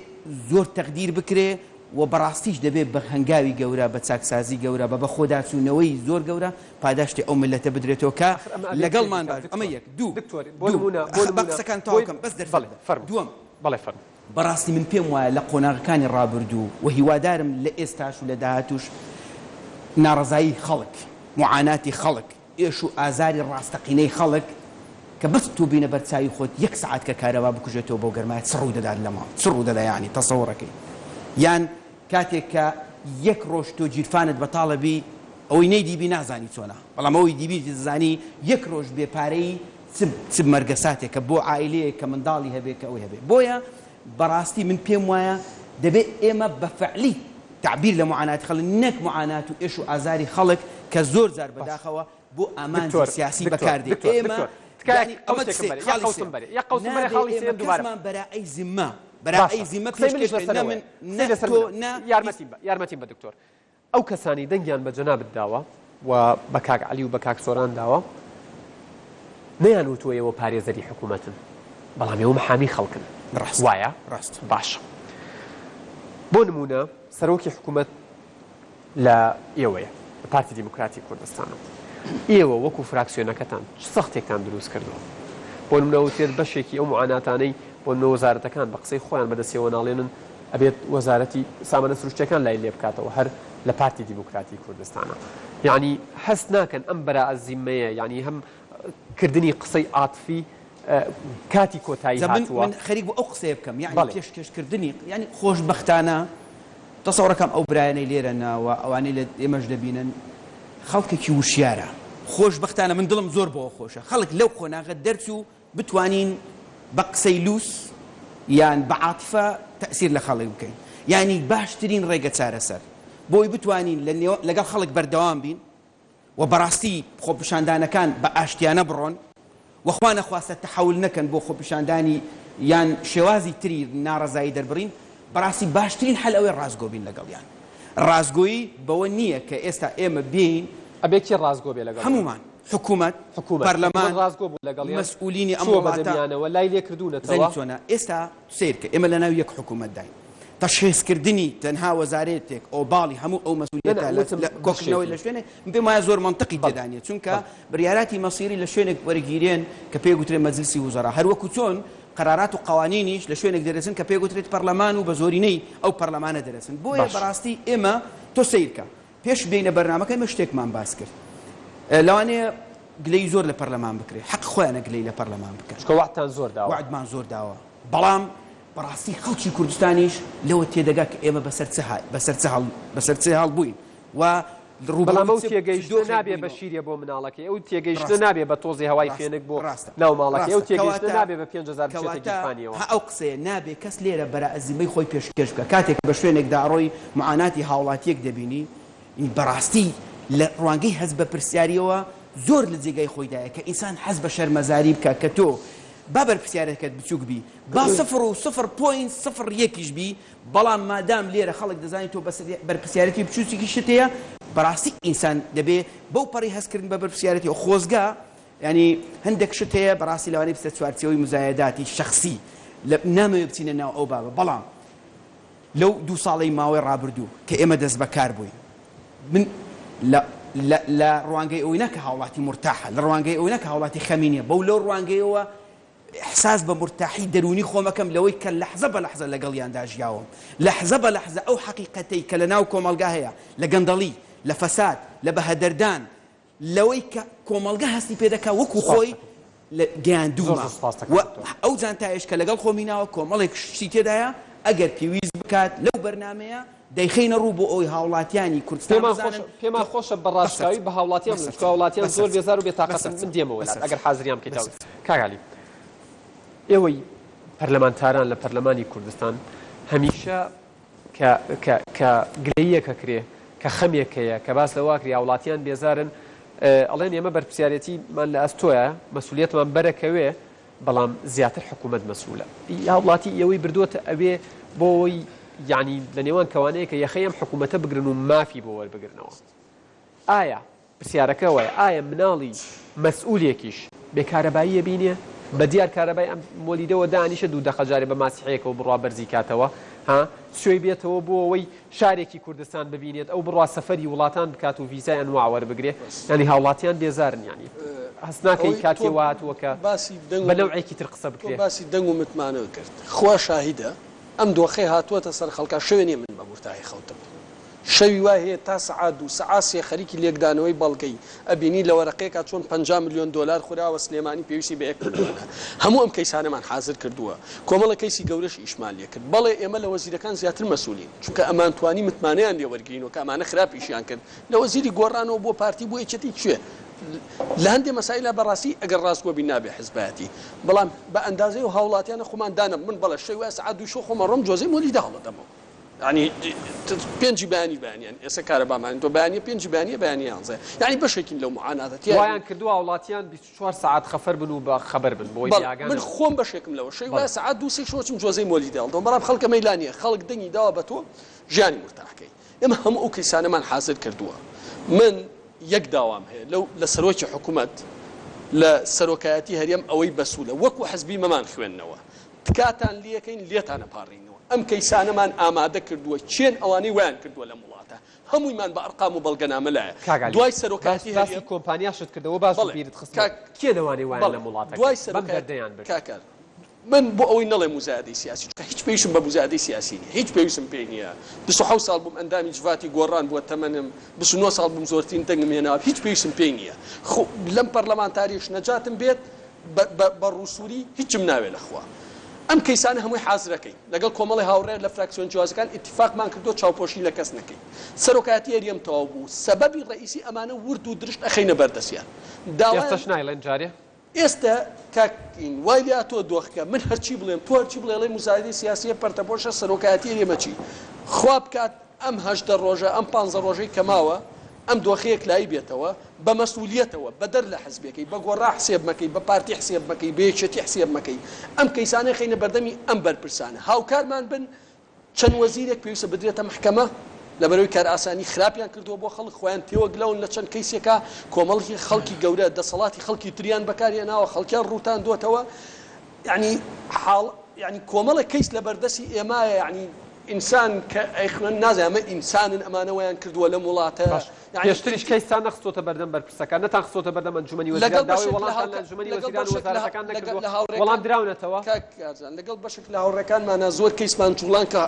زۆر تەقدیر بکرێ و بەڕاستیش دەبێ بە هەنگاوی گەورە، بە چاکسازی گەورە، بە بەخۆداچوونەوەی زۆر گەورە پاداشتی ئەو میللەتە بدرێتەوە کە ئاخر ئەمە ئەبێ کێ لەگەڵمان بیکات باش ئەمە دکتۆر؟ یەک دوو دکتۆر بۆ دوو نموونە بۆ ئەخ با نموونە قسەکان بۆی تەواو کەم بەس دەرفەت بەڵێ بدە فەرموو دووەم بەڵێ فەرموو. بەڕاستی من پێم وایە لە قۆناغەکانی ڕابردوو و هیوادارم لە ئێستاش و لە داهاتووش ناڕەزایی خەڵک، موعاناتی خەڵک، ئێش و ئازاری ڕاستەقینەی خەڵک کە بەس تۆ بینە بەر چاوی خۆت یەک سەعات کە کارەبا بکوژێتەوە بەو گەرمایە چ ڕوو دەدات لە ماڵ چ ڕوو دەدا یانی تەسەوڕەکەی یان کاتێک کە یەک ڕۆژ تۆ گیرفانت بەتاڵە بی ئەوەی نەیدیبی نازانی چۆنە بەڵام ئەوەی دیبی دەزانی یەک ڕۆژ بێ پارەیی چ چ مەرگەساتێکە بۆ عایلەیەک کە منداڵی هەبێ کە ئەوەی هەبێ بۆیە بەڕاستی من پێم وایە دەبێ ئێمە بە فعلی تەعبیر لە موعاناتی خەڵک نەک موعانات و ئێش و ئازاری خەڵک کە زۆر جار باش بەداخەوە بۆ ئامانجی دکتۆر سیاسی دکتۆر بەکار دێ دکتۆر ئێمە دکتۆر تکایە یانی ئەمە قەوسێکم سێ بەرێ یەک خاڵی قەوسم سێ بەرێ یەک قەوسم بەرێ نابێ خاڵی ئێمە سێیەم دووبارە کەسمان بەرائەی زمە باشە بەرائەی زمە قسەی منیش پێشکێش بکەین لەسەر نە ئەوەیە من قسەی نە لەسەر تۆ منە نە هیچ یارمەتیم بە یارمەتیم بە دکتۆر ئەو کەسانەی دەنگیان بە جەنابت داوە و بە کاک عەلی و بە کاک سۆران داوە نەیان وتووە ئێوە پارێزەری حکوومەتن بەڵام ئێوە محامی خەڵکن ڕاستە وایە؟ ڕاستە. باشە بۆ نموونە سەرۆکی حکوومەت لە ئێوەیە، لە پارتی دیموکراتی کوردستانە. ئێوە وەکو فراکسیۆنەکەتان چ زەختێکتان دروست کردووە؟ بۆ نمونە ئەوترێت بەشێکی ئەو معاناتانەی بۆ نمونە وەزارەتەکان بە قسەی خۆیان بەدەستیەوە ناڵێنن ئەبێت وەزارەتی سامانە سروشتیەکان لای لێ بکاتەوە هەر لە پارتی دیموکراتی کوردستانە. یەعنی هەست ناکەن ئەم بەرائە زیممەیە یەعنی هەم کردنی قسەی عاتفی کاتی کۆتایی جا من هاتووە؟ من خەریک بوو ئەو قسەیە بکەم یەعنی بەڵێ. پێشکێشکردنی یەعنی خۆشبەختانە تەسەوڕەکەم ئەو برایانەی لێرەن و ئەوانەی لە ئێمەش دەبینن خەڵکێکی وشیارە خۆشبەختانە من دڵم زۆر بەوە خۆشە خەڵک لەو قۆناغە دەرچوو بتوانین بە قسەی لووس یان بە عاتیفە تەئسیر لە خەڵک بکەین یانی باشترین ڕێگە چارەسەر بۆی بتوانین لە نێوان لەگەڵ خەڵک بەردەوام بین و بەڕاستی خۆپیشاندانەکان بە ئاشتیانە بڕۆن و خوا نەخواستە تەحەول نەکەن بۆ خۆپیشاندانی یان شێوازی تری ناڕەزایی دەربڕین، بەڕاستی باشترین حەل ئەوەیە ڕاستگۆ بین لەگەڵیان. ڕاستگۆیی بەوە نییە کە ئێستا ئێمە بێین. ئەبێ کێ ڕاستگۆ بێ لەگەڵیان؟ هەموومان، حکومەت، حکومەت. پەرلەمان، حکومەت ڕاستگۆ بوو لەگەڵیان؟ مەسئولینی ئەم چووە بە وڵاتە. دەمیانەوە، لای لێ کردوونەتەوە؟ زانی چۆنە، ئێستا سەیرکە ئێمە لەناو یەک حکومەتداین. تەشخیصکردنی تەنها وەزارەتێک ئۆباڵی هەموو ئەو مەسئولیەتە نە، وتم لە کۆکردنەوەی لە بەشێکی. شوێنێک من پێم وایە زۆر مەنتقی بەڵێ. تێدا نییە چونکە بەڵێ. بریاراتی مەسیری لە شوێنێک وەرگیرێن کە پێی گوترێت مەجلسی وزەرا هەر وەکو چۆن قەرارات و قەوانینیش لە شوێنێک دەرەچن کە پێی گوترێت پەرلەمان و بە زۆرینەی ئەو پەرلەمانە دەرەچن بۆیە باش. بەڕاستی ئێمە تۆ سەیرکە پێش بێینە بەرنامەکە ئێمە شتێکمان باس کرد لەوانەیە گلەیی زۆر لە پەرلەمان بکرێت حەق خۆیانە گلەیی لە پەرلەمان بکەن چونکە وەعدتان زۆر داوە. وەعدمان زۆر داوە بەڵام بەڕاستی خەڵکی کوردستانیش لەوە تێدەگا کە ئێمە بەسەر چ بەسەر چ هەڵ بەسەر چ هەڵبووین و بەڵام ڕووبەڕووی ئەو چ چ تێگەیشتنە دۆخێک نابێ بە بووینەوە. شیرێ بۆ مناڵەکەی، ئەو تێگەیشتنە ڕاستە نابێ بە تۆزێ هەوای ڕاستە فێنک بۆ ڕاستە ناو ماڵەکەی، ئەو ڕاستە تێگەیشتنە کەواتە نابێ بە 5000 بچێتە کەواتە گیرفانیەوە. ها ئەو قسەیە نابێ کەس لێرە بەرائەزیمەی خۆی پێشکێش بکا کاتێک بە شوێنێکدا ئەڕۆی معاناتی هاوڵاتیەک دەبینی بەڕاستی لە ڕوانگەی هەست بە پرسیاریەوە زۆر لە جێگای خۆیدایە کە ئینسان حەز بە شەرمەزاری بکا کە تۆ با بەرپرسیارەکەت بچوک بی با سفر و سفر point سفر یەکیش بی بەڵام مادام لێرە خەڵک دەزانی تۆ بەرپرسیارێتی بچوچکیشت هەیە بەڕاستی ئینسان دەبێ بەو پەڕی هەست کردن بە بەرپرسیارێتیەوە خۆزگە یانی هەندێک شت هەیە بەڕاستی لەوانەیە بچێتە چوارچێوەی مزایەداتی شەخسی لە نامەوێ بچینە ناو ئەو بابە بەڵام لەو دوو ساڵەی ماوەی ڕابردوو کە ئێمە دەستبەکار بووین من لە لە لە ڕوانگەی ئەوەی نا کە هاوڵاتی مورتاحە لە ڕوانگەی ئەوەی نا کە هاوڵاتی خەمی نییە بەو لەو ڕوانگەیەوە ئیحساس بە مورتاحی دەروونی خۆم ئەکەم لەوەی کە لەحزە بە لەحزە لەگەڵیاندا ژیاوم لەحزە بە لەحزە ئەو حەقیقەتەی کە لە ناو کۆمەڵگا هەیە لە گەندەڵی لە فەساد لە بەهەدەردان لەوەی کە کۆمەڵگە هەستی پێ دەکا وەکو سوپاست خۆی دەکەم. لە زۆر گەیاندوومە زۆر سوپاست و دەکەم دکتۆر. ئەو جانتایەش کە لەگەڵ خۆم هیناوە کۆمەڵێک شتی تێدایە ئەگەر پێویست بکات لەو بەرنامەیە دەیخەینە ڕوو بۆ ئەوەی هاوڵاتیانی کوردستان پێمان بزانن خۆشە پێمان کە خۆشە بە ڕاشکاوی بەسەرچاو بە هاوڵاتیان بڵێین چونکە بەسەرچاو هاوڵاتیان زۆر بەسەرچاو بێزار و بێتاقەتن من بەسەرچاو دێمەوە لات ئەگەر بەسەرچاو حازریان بکەیتەوە بەسەرچاو. کاک عەلی ئێوەی پەرلەمانتاران لە پەرلەمانی کوردستان. هەمیشە کە کە کە گلەییەک ئەکرێ، کە خەمێک هەیە، کە باس لەوە ئەکرێ هاوڵاتیان بێزارن، ئەڵێن ئێمە بەرپرسیارێتیمان لە ئەستۆیە، مەسولیەتمان بەرەکەوێ، بەڵام زیاتر حکوومەت مەسئولە. هاوڵاتی ئێوەی بردووەتە ئەوێ بۆ ئەوەی یانی لە نێوان کەوانەیە کە یەخەی ئەم حکوومەتە بگرن و مافی بۆ وەربگرنەوە. ئایا پرسیارەکە ئەوەیە ئایا مناڵی مەسئولێکیش بێ کارەبایی ئەبینێ؟ بە دیار کارەبای ئەم مۆلیدەوە دانیشە دوو دەقە جارێ بە ماسیحەیەکەوە بڕوا بەرزی کاتەوە ها سوێی بێتەوە بۆ ئەوەی شارێکی کوردستان ببینێت ئەو بڕوا سەفەری وڵاتان بکات و ڤیزای ئەنواع وەربگرێ یانی هاوڵاتیان بێزارن یانی هەست ناکەی ئەوەی کاتی تۆ وا هاتووە کە باسی دەنگ بە و نەوعێکی تر قسە تۆ بکرێ. باسی دەنگ و متمانەت کرد خوا شاهیدە ئەم دۆخەی هاتووەتە سەر خەڵکا شەوێ نیە من بە مورتاحی خەوتبم شەوی وای هەیە تا سەعات دوو سەعات سێ خەریکی لێکدانەوەی بەڵگەی، ئەبینی لە وەرەقەیەکا چۆن 50 ملیۆن دۆلار خوراوە سلێمانی پێویستی بە یەک ملیۆنە. هەموو ئەم کەیسانەمان حازر کردووە. کۆمەڵێک کەیسی گەورەش ئیشمان لێ کرد. بەڵێ ئێمە لە وەزیرەکان زیاتر مەسئولین. چونکە ئەمانتوانی متمانەیان لێ وەرگرین و کە ئەمانە خراپ ئیشیان کرد. لە وەزیری گۆڕانەوە بۆ پارتی بۆ یەکێتی کوێ؟ لە هەندێ مەسائیلا بەڕاستی ئەگەر ڕاستگۆ بین نابێ حزبایەتی. بەڵام بە ئەندازەی ئەو هاوڵاتیانە خۆمان دانە من بەڵێ شەوی وایە سەعات دووی شەو خۆم ئەڕۆم جۆزەی مۆلیدە هەڵەدەمەوە. یانی پێنجی بەیانی بەیانیان ئێستا کارەبامان تۆ بەیانیە پێنجی بەیانیە بەیانی یانزە یانی بەشێکین لەو معاناتە تیا وایان کردووە هاوڵاتیان 24 سەعات خەفەر بن و بە خەبەر بن بۆی بەڵێ ئاگا من نەبن. خۆم بەشێکم لەوە شەوی بەڵێ. وایە سەعات دوو سێ شەوە چم جۆزەی مۆلیدە هەڵدەم بەڵام خەڵک ئەمەی لا نییە خەڵک دەنگی داوە بە تۆ ژیانی مورتاحکەی ئێمە هەموو ئەو کەیسانەمان حازر کردووە من یەک داوام هەیە لەو لە سەرۆکی حکوومەت لە سەرۆکایەتی هەرێم ئەوەی بەسوولە وەکو حزبی مەمان خوێندنەوە تکاتان لێکەین لێتان ئەپاڕێینەوە ئەم کەیسانەمان ئامادە کردووە کێن ئەوانەی وایان کردووە لەم وڵاتە هەموویمان بە ئەرقام و بەڵگەنامە لایە کاک عەلی دوای باس سەرۆکایەتی باسی هەرێم کۆمپانیاشت کردەوە باش بوو بەڵێ بیرت خستمەوە کاک کێن ئەوانەی وایان بەڵێ لەم وڵاتە دوای کرد بەم سەرۆکایەتی دەردەیان برد؟ کاک من بۆ ئەوەی نەڵێم موزایەدەی سیاسی چونکە هیچ پێویستم بە موزایەدەی سیاسی نییە هیچ پێویستم پێی نییە 27 ساڵ بووم ئەندامی جڤاتی گۆڕان بووە تەمەنم 29 ساڵ بووم زۆرترین دەنگم هێناوە هیچ پێویستم پێی نییە خۆ لەم پەرلەمانتاریش نەجاتم بێت بە بە بە ڕووسووری هیچم ناوێ لە خوا. ئەم کەیسانە هەمووی حازرەکەین. لەگەڵ کۆمەڵی هاوڕێ لە فراکسیۆن جیاوازەکان ئیتیفاقمان کردووە چاوپۆشی لە کەس نەکەین. سەرۆکایەتی هەرێم تەواو بوو. سەبەبی ڕەئیسی ئەمانە ورد و درشت ئەخەینە بەردەستیان. داوایان. ئێستەش نایڵێن جارێ؟ ئێستە کاک کین وای لێهاتووە دۆخەکە من هەرچی بڵێم تۆ هەرچی بڵێ ئەڵێی موزایەدەی سیاسیە پەرتەپۆشە سەرۆکایەتی هەرێمە چی؟ خوا بکات ئەم 18 ڕۆژە ئەم پانزە ڕۆژەی کە ماوە ئەم دۆخە یەکلایی بێتەوە بە مەسئولیەتەوە بەدەر لە حزبێکەی بە گۆڕا حسێب مەکەی بە پارتی حسێب مەکەی بە یەکێتی حسێب مەکەی ئەم کەیسانە خەینە بەردەمی ئەم بەرپرسانە هاوکارمان بن چەند وەزیرێک پێویستە بدرێتە مەحکەمە لەبەرەوەی کارئاسانی خراپیان کردووە بۆ خەڵک خۆیان تێوەگلەون لە چەند کەیسێکا کۆمەڵی خەڵکی گەورە دەسەڵاتی خەڵکی تریان بەکارهێناوە خەڵکیان ڕووتاندۆتەوە یعنی حاڵ یعنی کۆمەڵێک کەیس لە بەردەستی ئێمایە یعنی ئینسان کە ئەیخوێن نازانێ ئەمە ئینسانن ئەمانە وایان کردووە لەم وڵاتە باش یعنی پێشتریش کەیستان نەخستۆتە بەردەم بەرپرسەکان نەتان خستۆتە بەردەم ئەنجومەنی وەزیران لەگەڵ داوای بەشێک لە وەڵامتان لە هاوکا ئەنجومەنی لەگەڵ وەزیران و بەشێک لە وەزارەتەکان لەگەڵ نەکردووە لە وەڵام هاوڕێکان دراونەتەوە؟ کاک کارزان لەگەڵ بەشێک لە هاوڕێکانمانا زۆر کەیسمان جوڵان کە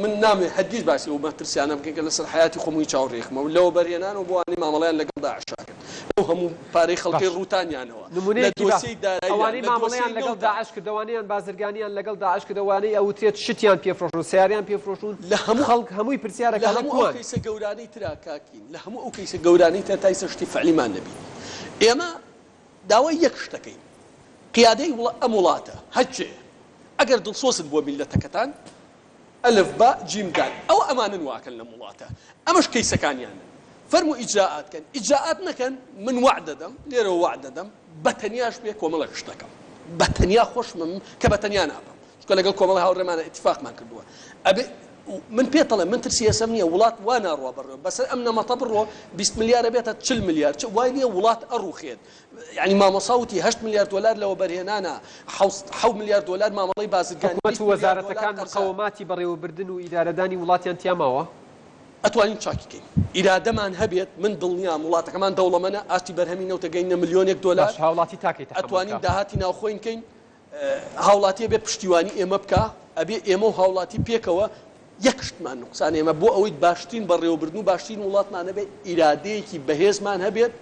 من نامەوێ هەرگیز باسی ئەو مەترسیانە بکەین کە لەسەر حەیاتی خۆم و هیچ هاوڕێیەکمەوە لە وەبەرهێنانەوە بۆ ئەوانەی مامەڵەیان لەگەڵ داعشا کرد ئەو هەموو پارەی خەڵکەی باش ڕووتانیانەوە لە نمونەیەکی باس دۆسیەی داراییا ئەوانەی لە مامەڵەیان دۆسیەی لەگەڵ نەوتا داعش کرد ئەوانەیان بازرگانیان لەگەڵ داعش کرد ئەوانەی ئەوترێت شتیان پێ فرۆشتوون سەیارەیان پێ فرۆشتوون لە هەموو خەڵک هەمووی پرسیارەکە لە ئەڵێ هەموو ئەو کوان؟ کەیسە گەورانەی ترا کاک کین لە هەموو ئەو کەیسە گەورانەی ترا تا ئیستا شتی فعلیمان نەبینی ئێمە داوای یەک شت دەکەین قیادەی ئەم وڵاتە هەرکێ ئەگەر دڵسۆزن بۆ میللەتەکەتان ئەلف با جیم دال ئەوە ئەمانن واکەن لەم وڵاتە ئەمەش کەیسەکانیانن فەرموو ئیجرائات کەن ئیجرائات نەکەن من وەعد دەدەم لێرەوە وەعد دەدەم بە تەنیاش بێ کۆمەڵێک شت دەکەم بە تەنیا خۆشمم کە بە تەنیا نابم چونکە لەگەڵ کۆمەڵی هاوڕێمانە ئیتیفاقمان کردووە ئەبێ من پێت ئەڵێم من ترسی ئێسەم نییە وڵات وا ناڕوا بەڕێوە بەسەر ئەم نەمەتە بڕۆ 20 ملیارە بێتە 40 ملیار چ وای نییە وڵات ئەڕوخێت یعنی مامۆسا وتی 8 ملیار دۆلار لە وەبەرهێنانە 7 ملیار دۆلار مامەڵەی بازرگانی حکومەت 20 و ملیار دۆلار وەزارەتەکان قەرزە. مقەوەماتی بەڕێوەبردن و ئیدارەدانی وڵاتیان تیا ماوە؟ ئەتوانین چاکی کەین ئیرادەمان هەبێت من دڵنیام وڵاتەکەمان دەوڵەمەنە ئاستی بەرهەمی نەوتە گەینە ملیۆنێک دۆلار باش هاوڵاتی تاکەی تەحەمول ئەتوانین کا؟ داهاتی ناوخۆین کەین هاوڵاتی ئەبێ پشتیوانی ئێمە بکا، ئەبێ ئێمە و هاوڵاتی پێکەوە یەک شتمان نوقسانە، ئێمە بۆ ئەوەی باشترین بەڕێوەبردن و باشترین وڵاتمان هەبێت، ئیرادەیەکی بەهێزمان هەبێت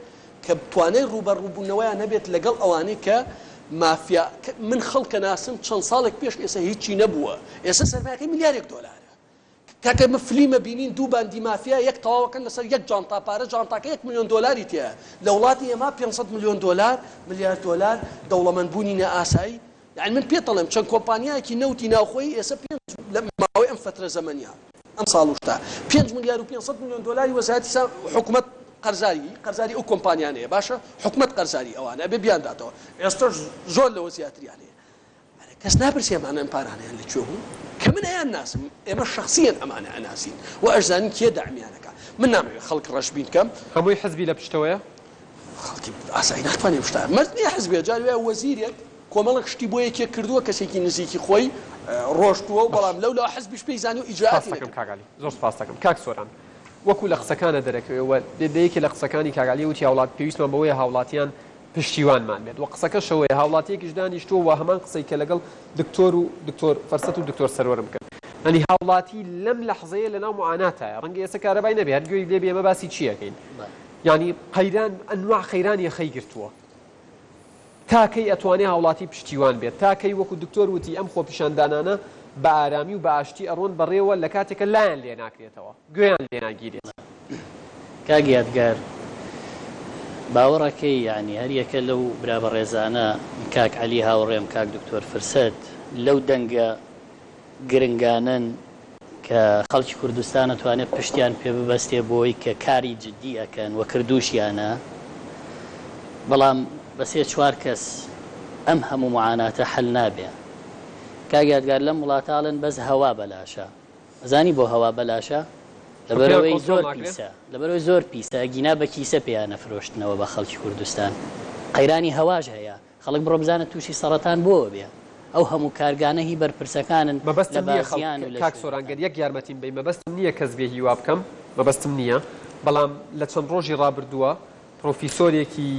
کە توانای ڕووبەڕووبوونەوەیان هەبێت لەگەڵ ئەوانەی کە مافیا، من خەڵکە ناسم چەند ساڵێک پێش ئێستا هیچی نەبووە، ئێستا سەرمایەکەی ملیارێک دۆلارە. کاکە ئێمە فلیمە بینین دوو باندی مافیا یەک تەواوەکەن لەسەر یەک جانتا پارە جانتاکە یەک ملیۆن دۆلاری تیایە لە وڵاتی ئێمە 500 ملیۆن دۆلار ملیار دۆلار دەوڵەمەند بوونی نائاسایی یعنی من پێت دەڵێم چەند کۆمپانیایەکی نەوتی ناوخۆیی ئێستا پێنج لە ماوەی ئەم. فەترە زەمەنیە ئەم ساڵ و شتە 5 ملیار و 500 میلیۆن دۆلاری وەزارەتی حکومەت قەرزاری قەرزاری ئەو کۆمپانیانەیە باشە حکومەت قەرزاری ئەوانە ئەبێ بیانداتەوە ئێستاش زۆر لەوە زیاتریان هەیە ئەرێ کەس ناپرسێ ئەمانە ئەم پارانەیان لە کوێ بوو؟ کە من ئەیان ناسم، ئێمە شەخسیەن ئەمانە ئەناسین و ئەشزانین کێ دەعمیان ئەکا. من نامەوێ خەڵک ڕەشبین کەم. هەمووی حزبی لە پشتەوەیە؟ خەڵکی ئاسایی ناتوانێ ئەم شتە. مەرج نییە حزب بێ، جاری وایە وەزیرێک کۆمەڵێک شتی بۆ یەکێک کردووە، کەسێکی نزیکی خۆی ڕۆشتووە و بەڵام لەولاوە حزبیش پێی زانیوە سوپاست ئیجرائاتی دەکەم نەکردووە. کاک عەلی. زۆر سوپاست دەکەم. کاک سۆران، وەکوو لە قسەکانە دەرەکەوێ و لە یەکێ لە قسەکانی کاک عەلی وتی هاوڵات پێویستمان بەوەیە هاوڵاتیان پشتیوانمان بێت وە قسەکەش ئەوەیە هاوڵاتیەکیش دانیشتووە وە هەمان قسەی کە لەگەڵ دکتۆر و دکتۆر فرسەت و دکتۆر سەروەرم کرد یانی هاوڵاتی لەم لەحزەیە لەناو معاناتایە ڕەنگە ئێستا کارەبای نەبێ هەر گوێی لێبێ ئێمە باسی چی ئەکەین یانی قەیران ئەنواع قەیران یەخەی گرتووە تا کەی ئەتوانێ هاوڵاتی پشتیوان بێت تا کەی وەکو دکتۆر وتی ئەم خۆپیشاندانانە بە ئارامی و بە ئاشتی ئەڕۆن بەڕێوە لە کاتێکە لایان لێ ناکرێتەوە گوێیان لێ ناگیرێت. کاک یادگار باوەڕەکەی یانی هەر یەکە لەو برا بەڕێزانە کاک عەلی هاوڕێم کاک دکتۆر فرسەت لەو دەنگە گرنگانەن کە خەڵکی کوردستان ئەتوانێت پشتیان پێ ببەستێ بۆی کە کاری جدی ئەکەن و کردوشیانە بەڵام بە سێ چوار کەس ئەم هەموو معاناتە حەل نابێ کاک یادگار لەم وڵاتە ئەڵێن بەس هەوا بەلاشە ئەزانی بۆ هەوا بەلاشە؟ لەبەرئەوەی زۆر پیسە لەبەرئەوەی زۆر پیسە ئەگینا بە کیسە پێیان ئەفرۆشتنەوە بە خەڵکی کوردستان قەیرانی هەواش هەیە خەڵک بڕۆ بزانە توشی سەڕەتان بۆوە بێ ئەو هەموو کارگانە هی بەرپرسەکانن لە مەبەستم نییە خەڵک بازیان و لە کاک سۆران شوێنەکان. گەر یەک یارمەتیم بەی مەبەستم نییە کەس بێ هیوا بکەم مەبەستم نییە بەڵام لە چەند ڕۆژی ڕابردووە پرۆفیسۆرێکی،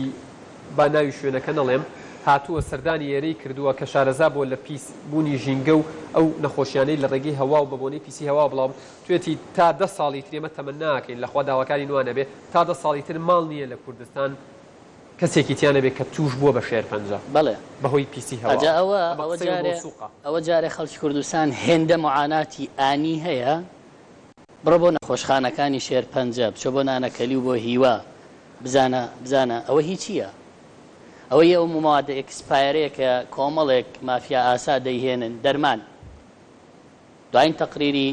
با ناوی شوێنەکە نەڵێم، هاتووە سەردانی ئێرەی کردووە کە شارەزا بووە لە پیس بوونی ژینگە و ئەو نەخۆشیانەی لە ڕێگەی هەوا و بە بۆنەی پیسی هەواوە بڵاو توێتی تا دە ساڵی تر ئێمە تەمەناکەین لە خوا داواکارین وا نەبێ تا دە ساڵی تر ماڵ نییە لە کوردستان کەسێکی تیا نەبێ کە تووش بووە بە شێرپەنجە بەڵێ بەهۆی پیسی ئەجا هەواوە ئەوە ئەمە ئەوە قسەی و جارێ مەوسوقە. ئەوە جارێ خەڵکی کوردستان هێندە معاناتی ئانی هەیە بڕۆ بۆ نەخۆشخانەکانی شێرپەنجە، بچۆ بۆ نانەکەلی و بۆ هیوا، بزانە بزانە ئەوە هی چییە؟ ئەوە هی ئەو موادە ئێکسپایەرەیە کە کۆمەڵێک مافیا ئاسا دەیهێنن، دەرمان. دواین تەقریری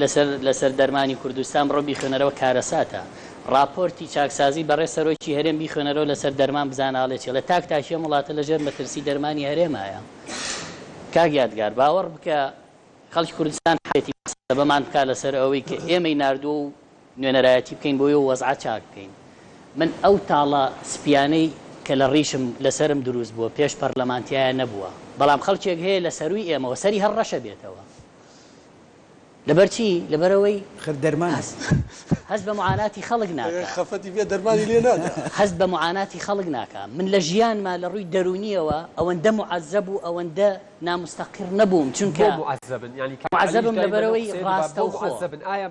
لەسەر لەسەر دەرمانی کوردستان بڕۆ بیخوێنەرەوە کارەساتە. ڕاپۆرتی چاکسازی بەڕێز سەرۆکی هەرێم بیخوێنەرەوە لەسەر دەرمان بزانە ئەڵێ چی؟ ئەڵێ تاک تاکی ئەم وڵاتە لەژێر مەترسی دەرمانی هەرێمایە. کاک یادگار باوەڕ بکە خەڵکی کوردستان حەقیەتی محاسەبەمان بکا لەسەر ئەوەی کە ئێمەی ناردووە و نوێنەرایەتی بکەین بۆی و وەزعە چاک بکەین. من ئەو تاڵە سپیانەی کە لە ڕیشم لەسەرم دروست بووە پێش پەرلەمان تیایا نەبووە، بەڵام خەڵکێک هەیە لە سەرووی ئێمەوە سەری هەر ڕەشە بێتەوە. لەبەر چی؟ لەبەرئەوەی خر دەرمانە. هەست هەست بە معاناتی خەڵک ناکا. خەفەتی بێ دەرمانی لێ نادا. هەست بە معاناتی خەڵک ناکا. من لە ژیانما لە ڕووی دەروونییەوە ئەوەندە موعەزەب و ئەوەندە ناموستەقیڕ نەبووم چونکە بۆ موعەزەبن یانی کاک عەلیش موعەزەبم دایمە لەو لەبەرئەوەی قسەیە دەبا بۆ ڕاستەوخۆ. موعەزەبن ئایا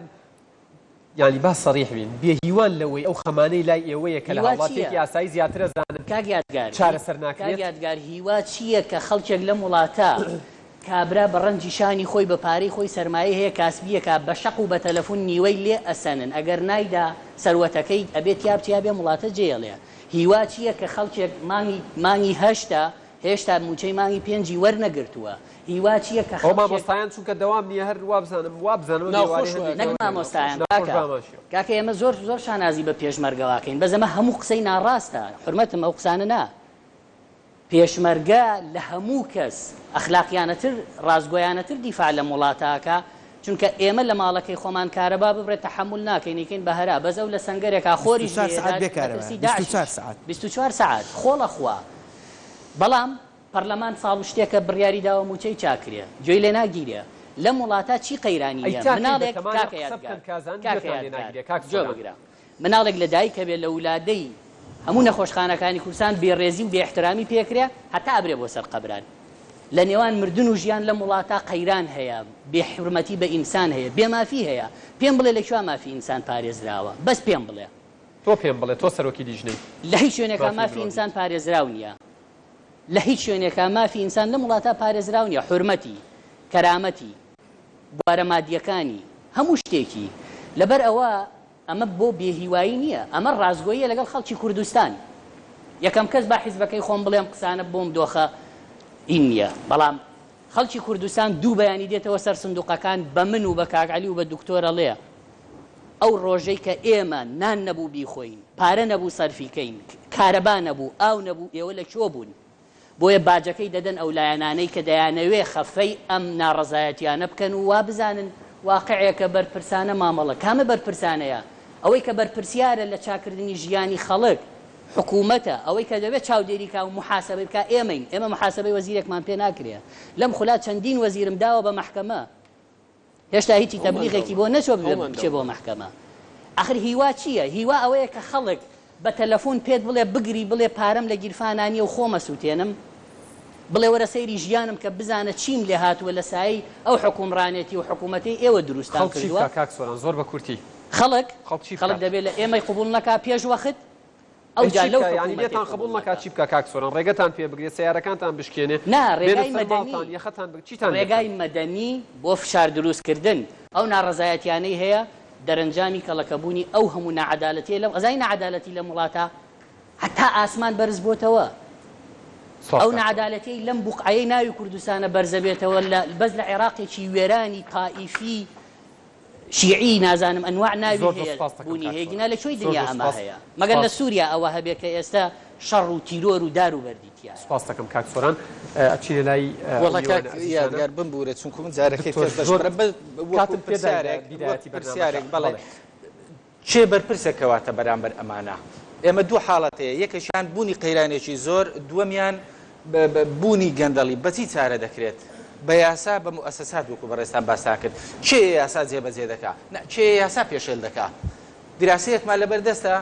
یانی با سەریح بین بێ هیوان لەوەی ئەو خەمانەی لای ئێوەیە کە لە هیوا هاوڵاتیەکی چییە؟ ئاسایی زیاتر ئەزانن کاک یادگار هی چارەسەر کاک ناکرێت؟ یادگار هیوا چییە کە خەڵکێک لەم وڵاتە کابرا بە ڕەنجی شانی خۆی بە پارەی خۆی سەرمایەی هەیە کاسبی ئەکا بە شەق و بە تەلەفون نیوەی لێ ئەسەنن ئەگەر نایدا سەروەتەکەی ئەبێ تیا بچێ یا بێ وڵاتە جێیەڵێ هیوا چییە کە خەڵکێک مانگی مانگی هەشتە هێشتا موچەی مانگی پێنجی وەرنەگرتووە هیوا چییە کە ئەوە خەڵکێک. مامۆستایان چونکە دەوام نیە هەر وابزانم وابزانم ئەم ناخۆش ئێوارەی وایە هەندێک نەک دەوام نیە مامۆستایان ناخۆش کاکە بامانشیەوە. کاکە ئێمە زۆر زۆر شانازی بە پێشمەرگەوە ئەکەین بەس ئەمە هەموو قسەی ناڕاستە حورمەتم ئەو قسانە نا پێشمەرگە لە هەموو کەس ئەخلاقیانەتر ڕاستگۆیانەتر دیفاع لەم وڵاتە ئەکا چونکە ئێمە لە ماڵەکەی خۆمان کارەبا ببڕێت تەحەمول ناکەین ئەیکەین بە هەرا بەس ئەو لە سەنگەرێکا خۆریش 24 سەعات لێیەدات بێ کارەبایە مەترسی 24 داعشیش سەعات. 24 سەعات خۆڵ ئەخوا بەڵام پەرلەمان ساڵ و شتێکە بڕیاری داوە موچەی چاکرێ گوێی لێ ناگیرێ لەم وڵاتە چی قەیرانی ئەی نیە تا کەی مناڵێک بەتەمانە کاکە قسە یادگار بکەن کازان کاکە گوێتان لێ یادگار ناگیرێ کاک گوێ سۆران. بگرە مناڵێک لە دایک ئەبێ لە ولادەی هەموو نەخۆشخانەکانی کوردستان بێڕێزی و بێ ئیحترامی پێکرێ هەتا ئەبرێ بۆ سەر قەبران لە نێوان مردن و ژیان لەم وڵاتە قەیران هەیە بێ حورمەتی بە ئینسان هەیە بێ مافی هەیە پێم بڵێ لە کوێ مافی ئینسان پارێزراوە بەس پێم بڵێ. تۆ پێم بڵێ تۆ سەرۆکی لیژنەی لە هیچ شوێنێکا مافی مافی مرۆڤیت. ئینسان پارێزراو نیە لە هیچ شوێنێکا مافی ئینسان لەم وڵاتە پارێزراو نیە حورمەتی کەرامەتی بوارە مادیەکانی هەموو شتێکی لەبەر ئەوە ئەمە بۆ بێ هیوایی نیە ئەمە ڕاستگۆییە لەگەڵ خەڵکی کوردستان یەکەم کەس با حیزبەکەی خۆم بڵێم قسانە بۆم دۆخە هین نیە بەڵام. خەڵکی کوردستان دوو بەیانی دێتەوە سەر سندوقەکان بە من و بە کاک عەلی و بە دکتۆر ئەڵێ ئەو ڕۆژەی کە ئێمە نان نەبوو بیخۆین، پارە نەبوو سەرفی کەین، کارەبا نەبوو، ئاو نەبوو ئێوە لە کوێ بوون؟ بۆیە باجەکەی دەدەن ئەو لایەنانەی کە دەیانەوێ خەفەی ئەم ناڕەزایەتیانە بکەن و وابزانن واقعێکە بەرپرسانە مامەڵە کامە بەرپرسانەیە؟ ئەوەی کە بەرپرسیارە لە چاکردنی ژیانی خەڵک حکومەتە، ئەوەی کە دەبێت چاودێری کا و موحاسەبەی بکا ئێمەین، ئێمە موحاسەبەی وەزیرێکمان پێ ناکرێ، لەم خولە چەندین وەزیرم داوە بە مەحکەمە هێشتا هیچی تەبلیغێکی بۆ نەچوە بچێ بۆ مەحکەمە، ئاخر هیوا چییە؟ هیوا ئەوەیە کە خەڵک بە تەلەفون پێت بڵێ بگری بڵێ پارەم لە گیرفانا نیە و خۆم ئەسوتێنم، بڵێ وەرە سەیری ژیانم کە بزانە چیم لێ هاتووە لە سایەی ئەو حوکومڕانێتی و حکومەتەی ئێوە دروستتان خەڵک چی کردووە. بکا کاک سۆران زۆر بە کورتی. خەڵک؟ خەڵک چی خەڵک بکات؟ دەبێ لە ئێمەی قبوڵ نەکا پێش وەخت ئەی ئەوجا چی لەو بکا یانی حکومەتەی لێتان قبوڵ قبوڵ نەکا نەکا. چی بکا کاک سۆران ڕێگەتان پێ بگرێ سەیارەکانتان بشکێنێ نا بێنە ڕێگای سەر مەدەنی ماڵتان یەخەتان بگ چیتان لێ ڕێگای بکەن؟ مەدەنی بۆ فشار دروست کردن ئەو ناڕەزایەتیانەی هەیە دەرەنجامی کەڵەکەبوونی ئەو هەموو ناعەدالەتیە لەم ئەزانی ناعەدالەتی لەم وڵاتە هەتا ئاسمان بەرز بۆتەوە سپاس ئەو کاک سۆران. ناعەدالەتیەی لەم بوقعەیەی ناوی کوردستانە بەرزەبێتەوە لە بەس لە عێراقێکی وێرانی تائیفی شیعی نازانم ئەنواع ناوی زۆر زۆر هەیە سپاست دەکەم بوونی کاک هەیە سۆران. گینا لە کوێی زۆر دنیا زۆر ئەمە سپاس هەیە مەگەر لە سپاس. سوریا ئەوە هەبێ کە ئێستا شەڕ و تیرۆر و دار و بەردی تیایە. سپاست دەکەم کاک سۆران. ئەچینە لای ئەو وەڵا کاک میوانە ئەزیزانە. یادگار بمبورە چونکو من جارەکەی دکتۆر تر زۆر دەشمرم بەس وەکو کاتم پێدای لە پرسیارێک وەک بیدایەتی بەرنامەکە. پرسیارێک بەڵێ بەڵێ. کێ بەرپرسە کەواتە بەرامبەر ئەمانە؟ ئێمە دوو حاڵەت هەیە، یەکێکیان بوونی قەیرانێکی زۆر، دووەمیان بوونی گەندەڵی، بەچی چارە دەکرێت؟ بە یاسا، بە موئەسەسات وەکو بەڕێزتان باستان کرد. کێ یاسا جێبەجێ دەکا؟ نا، کێ یاسا پێشێل دەکا؟ دیراسەیەکمان لەبەردەستە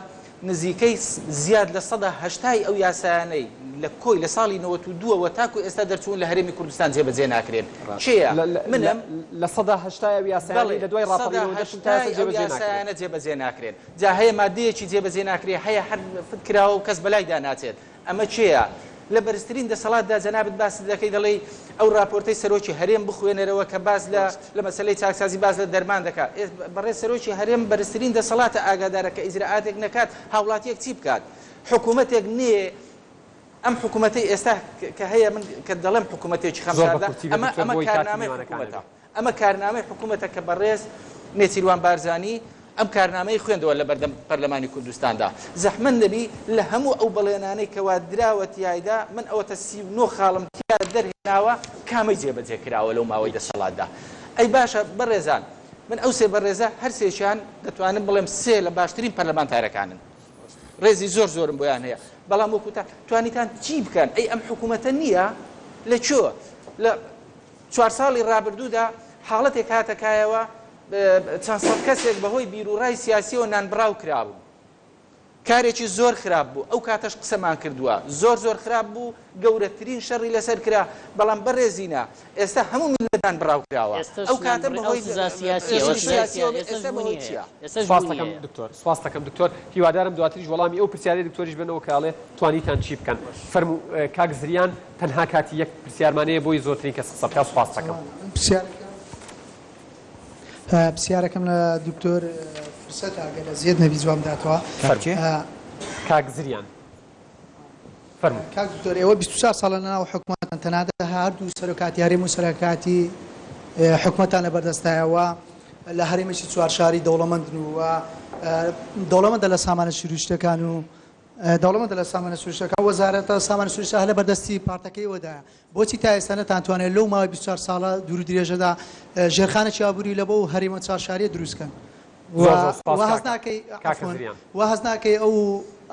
نزیکەی زیاد لە سەدا هەشتای ئەو یاسایانەی لە کۆی لە ساڵی 92 ەوە تاکو ئێستا دەرچوون لە هەرێمی کوردستان جێبەجێ ناکرێن. کێیە؟ منم؟ 80% ئەو یاسایانەی بەڵێ، لە دوای سەدا ڕاپەڕینەوە دەرچوون تا هەشتای ئێستا ئەو جێبەجێ ناکرێن. یاسایانە جێبەجێ ناکرێن. جا هەیە ماددەیەکی جێبەجێ ناکرێ، هەیە هەر فت کراوە و کەس بەلایدا ناچێت. ئەمە کێیە؟ لە بەرزترین دەسەڵاتدا جەنابت باست دەکەی دەڵێی ئەو ڕاپۆرتەی سەرۆکی هەرێم بخوێنەرەوە کە باس لە لە مەسەلەی چاکسازی باس لە دەرمان دەکا. ئێ بەڕێز سەرۆکی هەرێم بەرزترین دەسەڵاتە ئاگادارە کە ئیجرائاتێک نەکات هاوڵاتیەک چی بکات؟ حکومەتێک نێ ئەم حکومەتەی ئێستا کە هەیە من کە دەڵێم حکومەتێکی زۆر بە خەمساردە کورتی بێ ئەمە دکتۆر ئەمە بۆی کاتی کارنامەی میوانەکان حکومەتە نەبێ. ئەمە کارنامەی حکومەتە کە بەڕێز نێچیروان بارزانی ئەم کارنامەی خوێندەوە لە بەردەم پەرلەمانی کوردستاندا. زەحمەت نەبی لە هەموو ئەو بەڵێنانەی کەوا دراوە تیایدا من ئەوەتە 39 خاڵم تیا دەرهێناوە کامەی جێبەجێ کراوە لەو ماوەی دەسەڵاتدا؟ ئەی باشە بەڕێزان من ئەو سێ بەڕێزە هەر سێکیان دەتوانم بڵێم سێ لە باشترین پەرلەمانتارەکانن. ڕێزی زۆر زۆرم بۆیان هەیە بەڵام وەکوتان توانیتان چی بکەن؟ ئەی ئەم حکوومەتە نییە؟ لە کوێ؟ لە چوار ساڵی ڕابردوودا حاڵەتێک هاتە کایەوە چەند سەد کەسێک بەهۆی بیروڕای سیاسیەوە نانبڕاو کرابوون. کارێکی زۆر خراپ بوو، ئەو کاتەش قسەمان کردووە، زۆر زۆر خراپ بوو، گەورەترین شەڕی لەسەر کرا، بەڵام بەڕێزینە ئێستا هەموو میللەت نانبڕاو کراوە، ئێستەش ئەو کاتە نانبڕی ئەو بەهۆی سزا سیاسیەوە، ڕێژیمی سزای سیاسیەوە سیاسی ئێستەش ئێستا بوونی بەهۆی هەیە، چییە؟ ئێستەش سوپاست بوونی دەکەم هەیە. دکتۆر، سوپاست دەکەم دکتۆر، هیوادارم دواتریش وەڵامی ئەو پرسیارەی دکتۆریش بەنەوە کە ئەڵێ توانیتان چی بکەن؟ فەرموو کاک زریان تەنها کاتی یەک پرسیارمان هەیە بۆی زۆرترین کەس قسە بکات، سوپاست دەکەم. پرسیارەکەم لە دکتۆر فرسەتە ئەگەر ئەزیەت نەبی جواب داتەوە. فەرموو کاک زریان فەرموو. کاک دکتۆر ئێوە 24 ساڵە لەناو حکومەتن تەنانەت هەردوو سەرۆکاتی هەرێم و سەرۆکاتی حکومەتان لەبەردەستایە و لە هەرێمێکی چوار شاری دەوڵەمەندن و دەوڵەمەندە لە سامانە سروشتەکان و دەوڵەمەندە لە سامانە سروشتەکان وەزارەتە سامانە سروشتە هەر لەبەردەستی پارتەکەی ئێوەدایە بۆچی تا ئێستا نەتانتوانێت لەو ماوەی 24 ساڵە دوور و درێژەدا ژێرخانێکی ئابووری لە بۆ هەرێمە چوار شاریە دروست کەن زۆر زۆر سپاس وا هەست کاکە ناکەی کاکە عەفوەن زریان. وا هەست ناکەی ئەو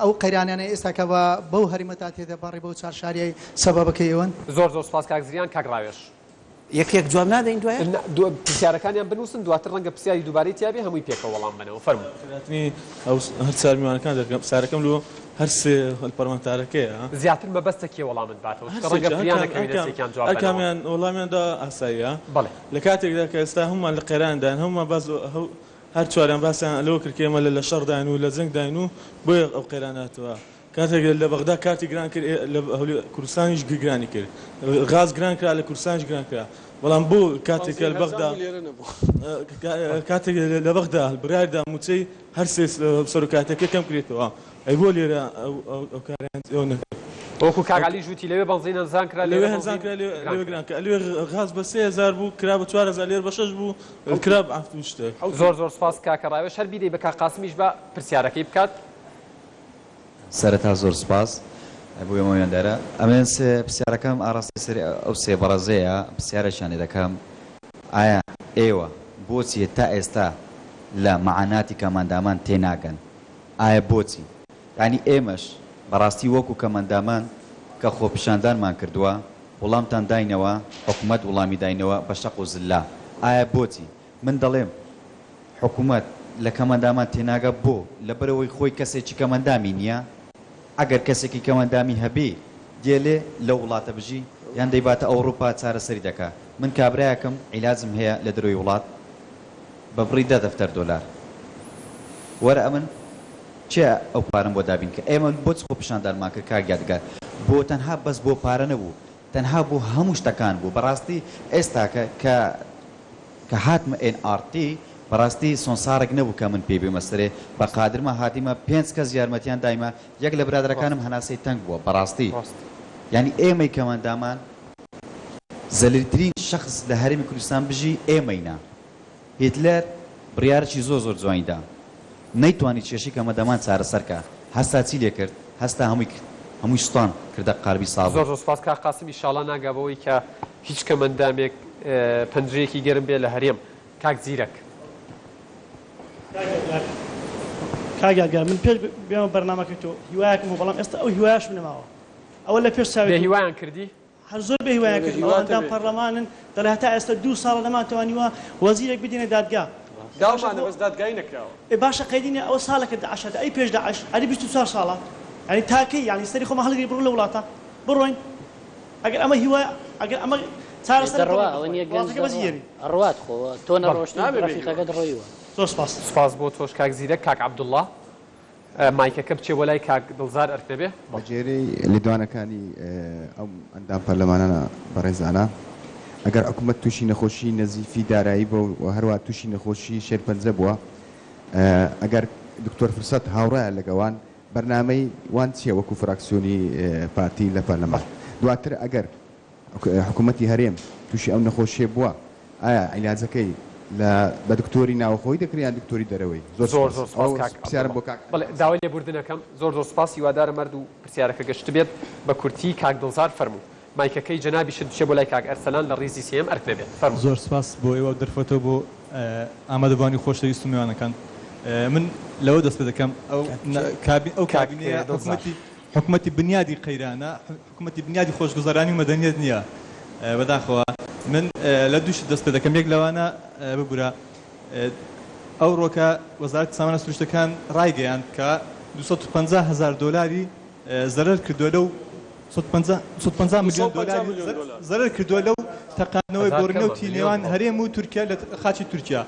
ئەو قەیرانانەی ئێستا کە بە بەو هەرێمەتا تێدەپەڕی بەو چوار شاریەی سەبەبەکەی ئێوەن؟ زۆر زۆر سپاس کاک زریان کاک ڕاوێژ. یەک یەک جواب نادەین دوایە؟ نا دو پرسیارەکانیان بنووسن دواتر ڕەنگە پرسیاری دووبارەی تیابێ هەمووی پێکەوە وەڵام بەنەوە فەرموو. خێرهاتنی ئەو هەر چوار میوانەکان دەکەم پرسیارەکەم لۆ هەر سێ پەرلەمانتارەکەیە. زیاتر مەبەستە کێ وەڵامت باتەوە هەر چونکە ڕەنگە سێکیان فریا هەر کام نەکەوینە هەر کام سێکیان جواب هەر بەنەوە. کامیان وەڵامیان دا ئاساییە بەڵێ. لە کاتێکدا کە ئێستا هەموومان لە قەیرانداین هەموومان باس هەو هەر چواریان باسیان لەوە کرد کە ئێمە لە لە شەڕداین و لە جەنگداین و بۆیە ئەو قەیرانە هاتووە کاتێک لە بەغدا کارتی گران کرد لە هەولێر کوردستانیش گرانی کرد غاز گران کرا لە کوردستانیش گران کرا بەڵام بۆ کاتێک بەنزین لە هەرزان بەغدا بوو لێرە نەبوو. کاتێک لە بەغدا بڕیاردا مووچەی هەر سێ سەرۆکایەتیەکە کەم کرێتەوە ئەی بۆ لێرە ئەو کاریان ئەو نەکرد؟ وەکو کاک عەلیش وتی لەوێ بەنزین هەرزان کرا لەوێ هەرزان کرا لەوێ گران کرا لەوێ غاز بە 3000 بوو کرا بە 4000 لێر بە شەش بوو کرا بە حەفت و شتێک. زۆر زۆر سوپاس کاکە ڕاوێژ هەر بیدەی بە کاک قاسمیش با پرسیارەکەی بکات. سەرەتا زۆر سوپاس بۆ ئێمە میواندارە ئەمن سێ پرسیارەکەم ئاڕاستەی سەر ئەو سێ بەڕێزەیە پرسیارێکیان لێ دەکەم ئایا ئێوە بۆچی تا ئێستا لە مەعاناتی کەمئەندامان تێناگەن ئایا بۆچی یانی ئێمەش بەڕاستی وەکو کەمئەندامان کە خۆپیشاندانمان کردووە وڵامتان داینەوە حکومەت وڵامی داینەوە بە شەق و زللە ئایا بۆچی من دەڵێم حکومەت لە کەمئەندامان تێناگا بۆ؟ لەبەرئەوەی خۆی کەسێکی کەمئەندامی نیە؟ ئەگەر کەسێکی کەمئەندامی هەبێ دێلێ لەو وڵاتە بژی یان دەیباتە ئەوڕوپا چارەسەری دەکا من کابرایەکم عیلاجم هەیە لە دەرەوەی وڵات بە بڕی دە دەفتەر دۆلار وەرە ئەمن کێ ئەو پارەم بۆ دابین کە ئێمە بۆچ خۆپیشاندانمان کرد کاک یادگار بۆ تەنها بەس بۆ پارە نەبوو تەنها بۆ هەموو شتەکان بوو بەڕاستی ئێستاکە کە کە هاتمە ئێن ئاڕ تی بەڕاستی سۆنساڕێک نەبوو کە من پێی بێمە سەرێ بە قادرمە هاتیمە پێنج کەس یارمەتیان دایمە یەک لە برادەرەکانم هەناسەی تەنگ بووە بەڕاستی یانی ئێمەی کەمەندامان زەلیلترین شەخس لە هەرێمی کوردستان بژی ئێمەینە هیتلەر بڕیارێکی زۆر زۆر جوانی دا نەیتوانی کێشەی کەمەندامان چارەسەر کا هەستا چی لێ کرد هەستا هەمووی کرد هەمووی سوتان کردە قالبی سابون. زۆر زۆر سوپاس کاک قاسم ئیشاڵا ناگا بەوەی کە هیچ کەمەندامێک پەنجەیەکی گەرم بێ لە هەرێم کاک زیرەک. کاک یادگار من پێش بێمە بەرنامەکەی تۆ هیوایەکم بوو بەڵام ئێستا ئەو هیوایەشم نەماوە ئەوە لە پێش چاوی بێ هیوایان کردی؟ هەر زۆر بێ هیوایان کردم ئەوە ئەندام پەرلەمانن دەڵێ هەتا ئێستا دوو ساڵە نەمانتوانیوە وەزیرێک بدینە دادگا داومانە بەس دادگایی نەکراوە. ئێ باشە قەیدی نیە ئەوە ساڵێکە داعش هاتە ئەی پێش داعش ئەری 24 ساڵە یانی تا کەی یانی سەری خۆمان هەڵگری بڕۆن لە وڵاتە بڕۆین ئەگەر ئەمە هیوا ئەگەر ئەمە چارەسەرە دەڕوا ئەوە نیە گەنج وڵاتەکە بەجی دەڕوا دێنین. ئەڕوات خۆ تۆ بەڵێ. نەڕۆشتیت نابێ بێ هیوا. ڕەفیقەکەت ڕۆیوە. زۆر سپاس. سوپاس بۆ تۆش کاک زیرەک. کاک عەبدوڵڵا مایکەکە بچێ بۆ لای کاک دڵزار ئەرک نەبێ. بە گوێرەی لێدوانەکانی ئەو ئەندام پەرلەمانانە بەڕێزانە، ئەگەر حکومەت تووشی نەخۆشی نەزیفی دارایی بووە و هەروەها تووشی نەخۆشی شێرپەنجە بووە، ئەگەر دکتۆر فرسەت هاوڕایە لەگەوان، بەرنامەی وان چیە وەکو فراکسیۆنی پارتی لە پەرلەمان؟ دواتر ئەگەر حکومەتی هەرێم توشی ئەو نەخۆشیە بوە ئایا عیلاجەکەی لە بە دکتۆری ناوەخۆی دەکرێ یان دکتۆری دەرەوەی؟ زۆر زۆر سوپاس. زۆر سوپاس ئەوە کاک پرسیارم عەبدوڵا. بۆ کاک بەڵێ عەلی داوای لێبوردن ئەکەم زۆر زۆر سوپاس هیوادارم هەردوو پرسیارەکە گەشتبێت بە کورتی کاک دڵزار فەرموو مایکەکەی جەنابیشت بچێ بۆ لای کاک ئەرسەلان لە ڕیزی سێیەم ئەرک نەبێت فەرموو. زۆر سوپاس بۆ ئێوە و دەرفەتە بۆ ئامادەبوانی خۆشەویست و میوانەکان من لەوە دەست پێ دەکەم ئەو ئەو کاک کابینەیە دڵزار. حکومەتی حکومەتی بنیادی قەیرانە حکومەتی بنیادی خۆشگوزەرانی و مەدەنیەت نییە بەداخەوە من لە دوو شت دەست پێ دەکەم یەک لەوانە ببورە ئەوڕۆکە وەزارەتی سامانە سروشتەکان ڕایگەیاند کە 250 هەزار دۆلاری زەرەر کردووە لەو 250 ملیۆن دۆلاری زەرەر کردووە لەو تەقاندنەوەی هەزار بۆڕی کەمە نەوتی ملیۆن نێوان بۆ. هەرێم و تورکیا لە خاچی تورکیا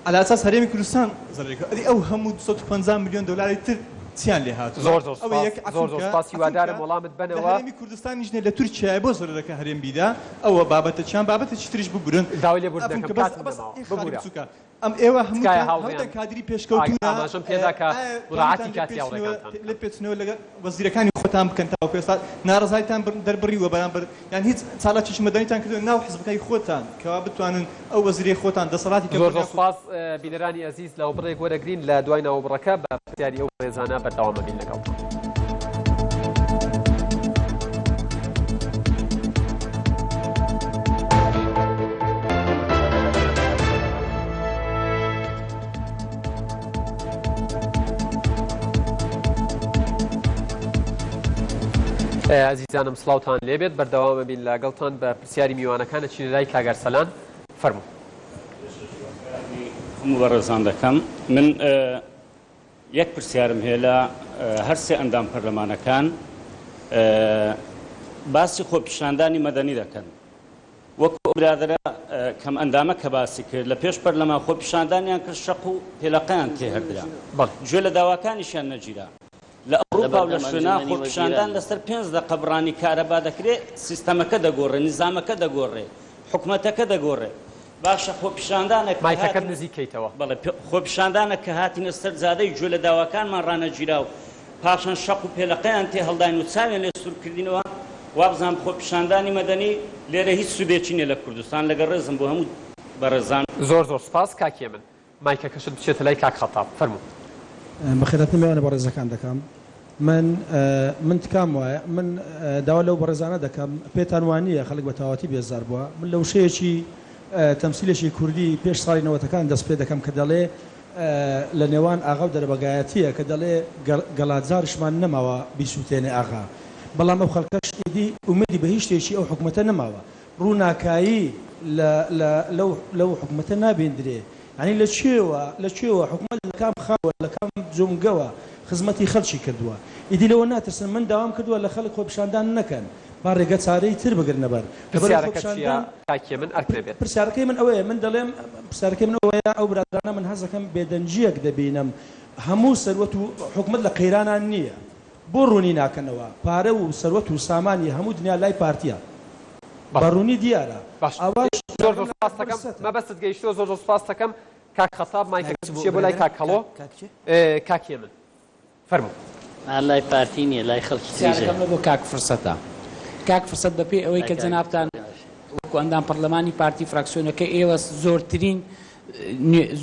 عەلا ئەساس هەرێمی کوردستان زەرەری کردوە ئەدی ئەو هەموو 250 ملیۆن دۆلاری تر چیان لێ هاتووە زۆر زۆر ئەوە سوپاس یەک زۆر زۆر عەفوکە سوپاس هیوادارم عەفوکە وەڵامت لە بەنەوە. هەرێمی کوردستانیش نیە لە تورکیایە بۆ زەرەرەکە هەرێم بیدا ئەوە بابەتەکیان بابەتێکی تریش ببورن داوای لێبوردن دەکەم عەفوکە بەس کاتم بەس نەماوە ئەی خاڵی ببورە. بچوکە ئەم ئێوە تکایە هەمووتان هەمووتان هاوڕێیان کادری ئاگ پێشکەوتوونە ئاماژەم پێدا کە ئایا مراعاتی توانیتان کاتی لێپێچنەوە هاوڕێکانتان بکەن. لێپێچنەوە لەگەڵ وەزیرەکانی خۆتان بکەن تاوەکو ئێستا ناڕەزایتان دەربڕیوە بەرامبەر یان هیچ چالاکیەکی مەدەنیتان کردوە ناو حزبەکەی خۆتان کەوا بتوانن ئەو وەزیرەی خۆتان دەسەڵاتی کە زۆر زۆر بۆ سوپاس بینەرانی ئەزیز ناوبڕێک وەرەگرین لە دوای ناوبڕەکە بە پرسیاری ئەو بەڕێزانە بەردەوام ئەبین لەگەڵتان. ئازیزانم سڵاوتان لێبێت بەردەوامە بین لەگەڵتان بە پرسیاری میوانەکان ئەچینە لای کاک ئەرسەلان فەرموو. هەموو بەڕێزان دەکەم من یەک پرسیارم هەیە لە هەر سێ ئەندام پەرلەمانەکان باسی خۆپیشاندانی مەدەنی دەکەن وەکو ئەو برادەرە کەم ئەندامە کە باسی کرد لە پێش پەرلەمان خۆپیشاندانیان کرد شەق و پێلەقەیان تێهەردرا گوێ لە داواکانیشیان نەگیرا لە ئەوروپا و لە لەبەردەم شوێنا ئەنجومەنی خۆپیشاندان وەزیران. لەسەر پێنج دەقە بڕانی کارەبا دەکرێ، سیستەمەکە دەگۆڕێ، نیزامەکە دەگۆڕێ، حکومەتەکە دەگۆڕێ. باشە خۆپیشاندانێک کە مایکەکەت هاتینە نزیک کەیتەوە. بەڵێ خۆپیشاندانێک کە هاتینە سەر جادەی گوێ لە داواکانمان ڕانەگیرا و پاشان شەق و پێلەقەیان تێ هەڵداین و چاویان لێ سوور کردینەوە، وابزانم خۆپیشاندانی مەدەنی لێرە هیچ سوودێکی نیە لە کوردستان، لەگەڵ ڕێزم بۆ هەموو بەڕێزان. زۆر زۆر سوپاس کاک هێمن. مایکەکەشت بچێتە لای کاک خەتاب. فەرموو. بەخێرهاتنی مێوانە بەڕێزەکان دەکەم. من من تکام وایە من داوا لەو بەڕێزانە دەکەم پێتان وانییە خەڵک بە تەواوەتی بێزار بووە؟ من لە وشەیەکی تەمسیلێکی کوردی پێش ساڵی نەوەتەکان دەست پێ دەکەم کە دەڵێ لە نێوان ئاغا و دەرەبەگایەتییە کە دەڵێ گەڵاجارشمان نەماوە بیسووتێنێ ئاغا بەڵام ئەو خەڵکەش ئیدی ئومێدی بە هیچ شتێکی ئەو حکومەتە نەماوە ڕووناکایی لە لە لەو لەو حکومەتە نابیندرێ یانی لە کوێوە لە کوێوە حکومەت لە کام خاوە لە کام جومگەوە خزمەتی خەڵکی کردووە ئیدی لەوە ناترسن من داوام کردووە لە خەڵک خۆپیشاندان نەکەن با ڕێگە چارەی تر بگرنە بەر لەبەر پرسیارەکە چییە خۆپیشاندان کاک هێمن ئەرک نەبێت. پرسیارەکەی من ئەوەیە من دەڵێم پرسیارەکەی من ئەوەیە ئەو برادەرانە من هەست دەکەم بێدەنگییەک دەبینم هەموو سەروەت و حکومەت لە قەیرانا نییە بۆ ڕوونی ناکەنەوە پارە و سەروەت و سامانی هەموو دنیا لای پارتیە بە ڕوونی دیارە باش ئاواش زۆر زۆر سوپاست دەکەم مەبەستت گەیشتووە زۆر زۆر سوپاست دەکەم کاک خەتاب مایکەکەت بچێ بۆ لای کاک هەڵۆ کاک هێمن فەرموو. ئا لای پارتی نیە لای خەڵکی تریش هەیە. پرسیارەکەم لە بۆ کاک فرسەتە. کاک فرسەت بە پێی ئەوەی کە جەنابتان وەکو ئەندام پەڕلەمانی پارتی فراکسیۆنەکەی ئێوە زۆرترین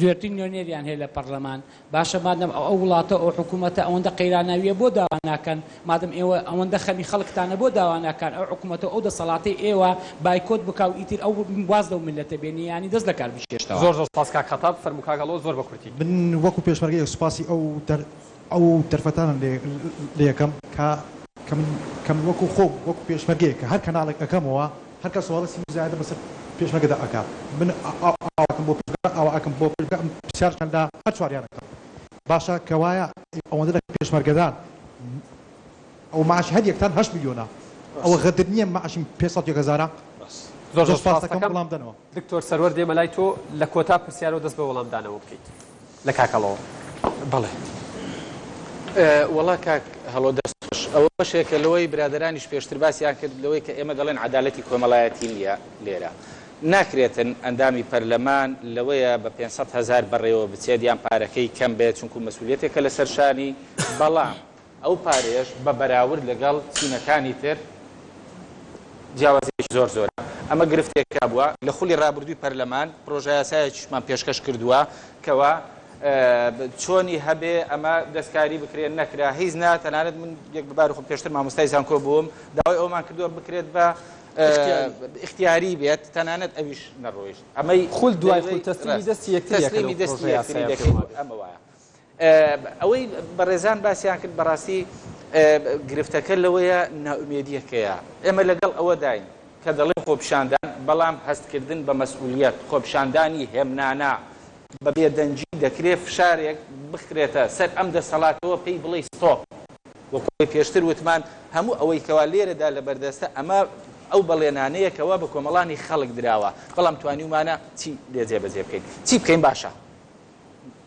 زۆرترین نوێنەریان هەیە لە پەڕلەمان باشە مادەم ئەو وڵاتە ئەو حکوومەتە ئەوەندە قەیراناویە بۆ داوا ناکەن مادەم ئێوە ئەوەندە خەمی خەڵکتانە بۆ داوا ناکان ئەو حکوومەتە ئەو دەسەڵاتەی ئێوە بایکۆت بکا و ئیتر ئەو واز لەو میللەتە بێنی یانی دەست لەکار بکێشتەوە. زۆر زۆر سوپاس کاک خەتاب، فەرموو کاک هەڵۆ زۆر بە کورتی. من وەکو پێشمەرگەیەک سوپاسی ئەو دەر ئەو دەرفەتانە لێ لێ ئەکەم کە کە من کە من وەکو خۆم وەکو پێشمەرگەیەک کە هەر کەناڵێک ئەکەمەوە هەر کەس هەڵسی موزایەدە بەسەر پێشمەرگەدا ئەکا من ئاواکەم بۆ پێشمەرگە ئاوا ئەکەم بۆ پێشمەرگە ئەم پرسیارتان لە هەر چواریان ئەکەم باشە کەوایە ئەوەندە لە پێشمەرگەدان ئەو معاش هەر یەکتان هەشت ملیۆنە ئەوە غەدر نییە معاشم 501 هەزارە زۆر زۆر زۆر سپاس سپاس دەکەم دەکەم وەڵام دەنەوە. دکتۆر سەروەر دێمە لای تۆ لە کۆتا پرسیارەوە دەست بە وەڵامدانەوە بکەیت لە کاک هەڵۆوە. بەڵێ وەڵا کاک هەڵۆ دەست خۆش ئەوە بەشێکە لەوەی برادەرانیش پێشتر باسیان کرد لەوەی کە ئێمە دەڵێن عەدالەتی کۆمەڵایەتی نییە لێرە ناکرێتن ئەندامی پەرلەمان لەوەیە بە 500 هەزار بەڕێوە بچێت یان پارەکەی کەم بێت چونکو مەسئولیەتێکە لەسەر شانی بەڵام ئەو پارەیەش بە بەراورد لەگەڵ چینەکانی تر جیاوازییەکی زۆر زۆرە. ئەمە گرفتێک هەبووە لە خولی رابردووی پەرلەمان پرۆژەیاسایەکیشمان پێشکەش کردووە کەوا چۆنی هەبێ ئەمە دەستکاری بکرێ نەکرا هیچ نا تەنانەت من یەک بە باری خۆم پێشتر مامۆستای زانکۆ بووم داوای ئەوەمان کردووە بکرێت بە ئیختیاری بێت تەنانەت ئەویش نەڕۆیشت ئەمەی خول دوای خول تەسلیمی دەستی یەکتری ئەکەن تەسلیمی ئەو دەستی یەکتری پرۆژەیاسایە دەکەین پێم وابێت. ئەمە وایە. ئەوەی بەڕێزان باسیان کرد بەڕاستی گرفتەکە لەوەیە نائومێدیەکەیە ئێمە لەگەڵ ئەوەداین کە دەڵێن خۆپیشاندان بەڵام هەستکردن بە مەسئولیەت خۆپیشاندانی هێمنانە بە بێدەنگی دەکرێ فشارێک بخرێتە سەر ئەم دەسەڵاتەوە پێی بڵێی ستۆپ وەک ئەوەی پێشتر وتمان هەموو ئەوەی کەوا لێرەدا لەبەردەستە ئەمە ئەو بەڵێنانەیە کەوا بە کۆمەڵانی خەڵک دراوە بەڵام توانیومانە چی لێ جێبەجێ بکەین چی بکەین باشە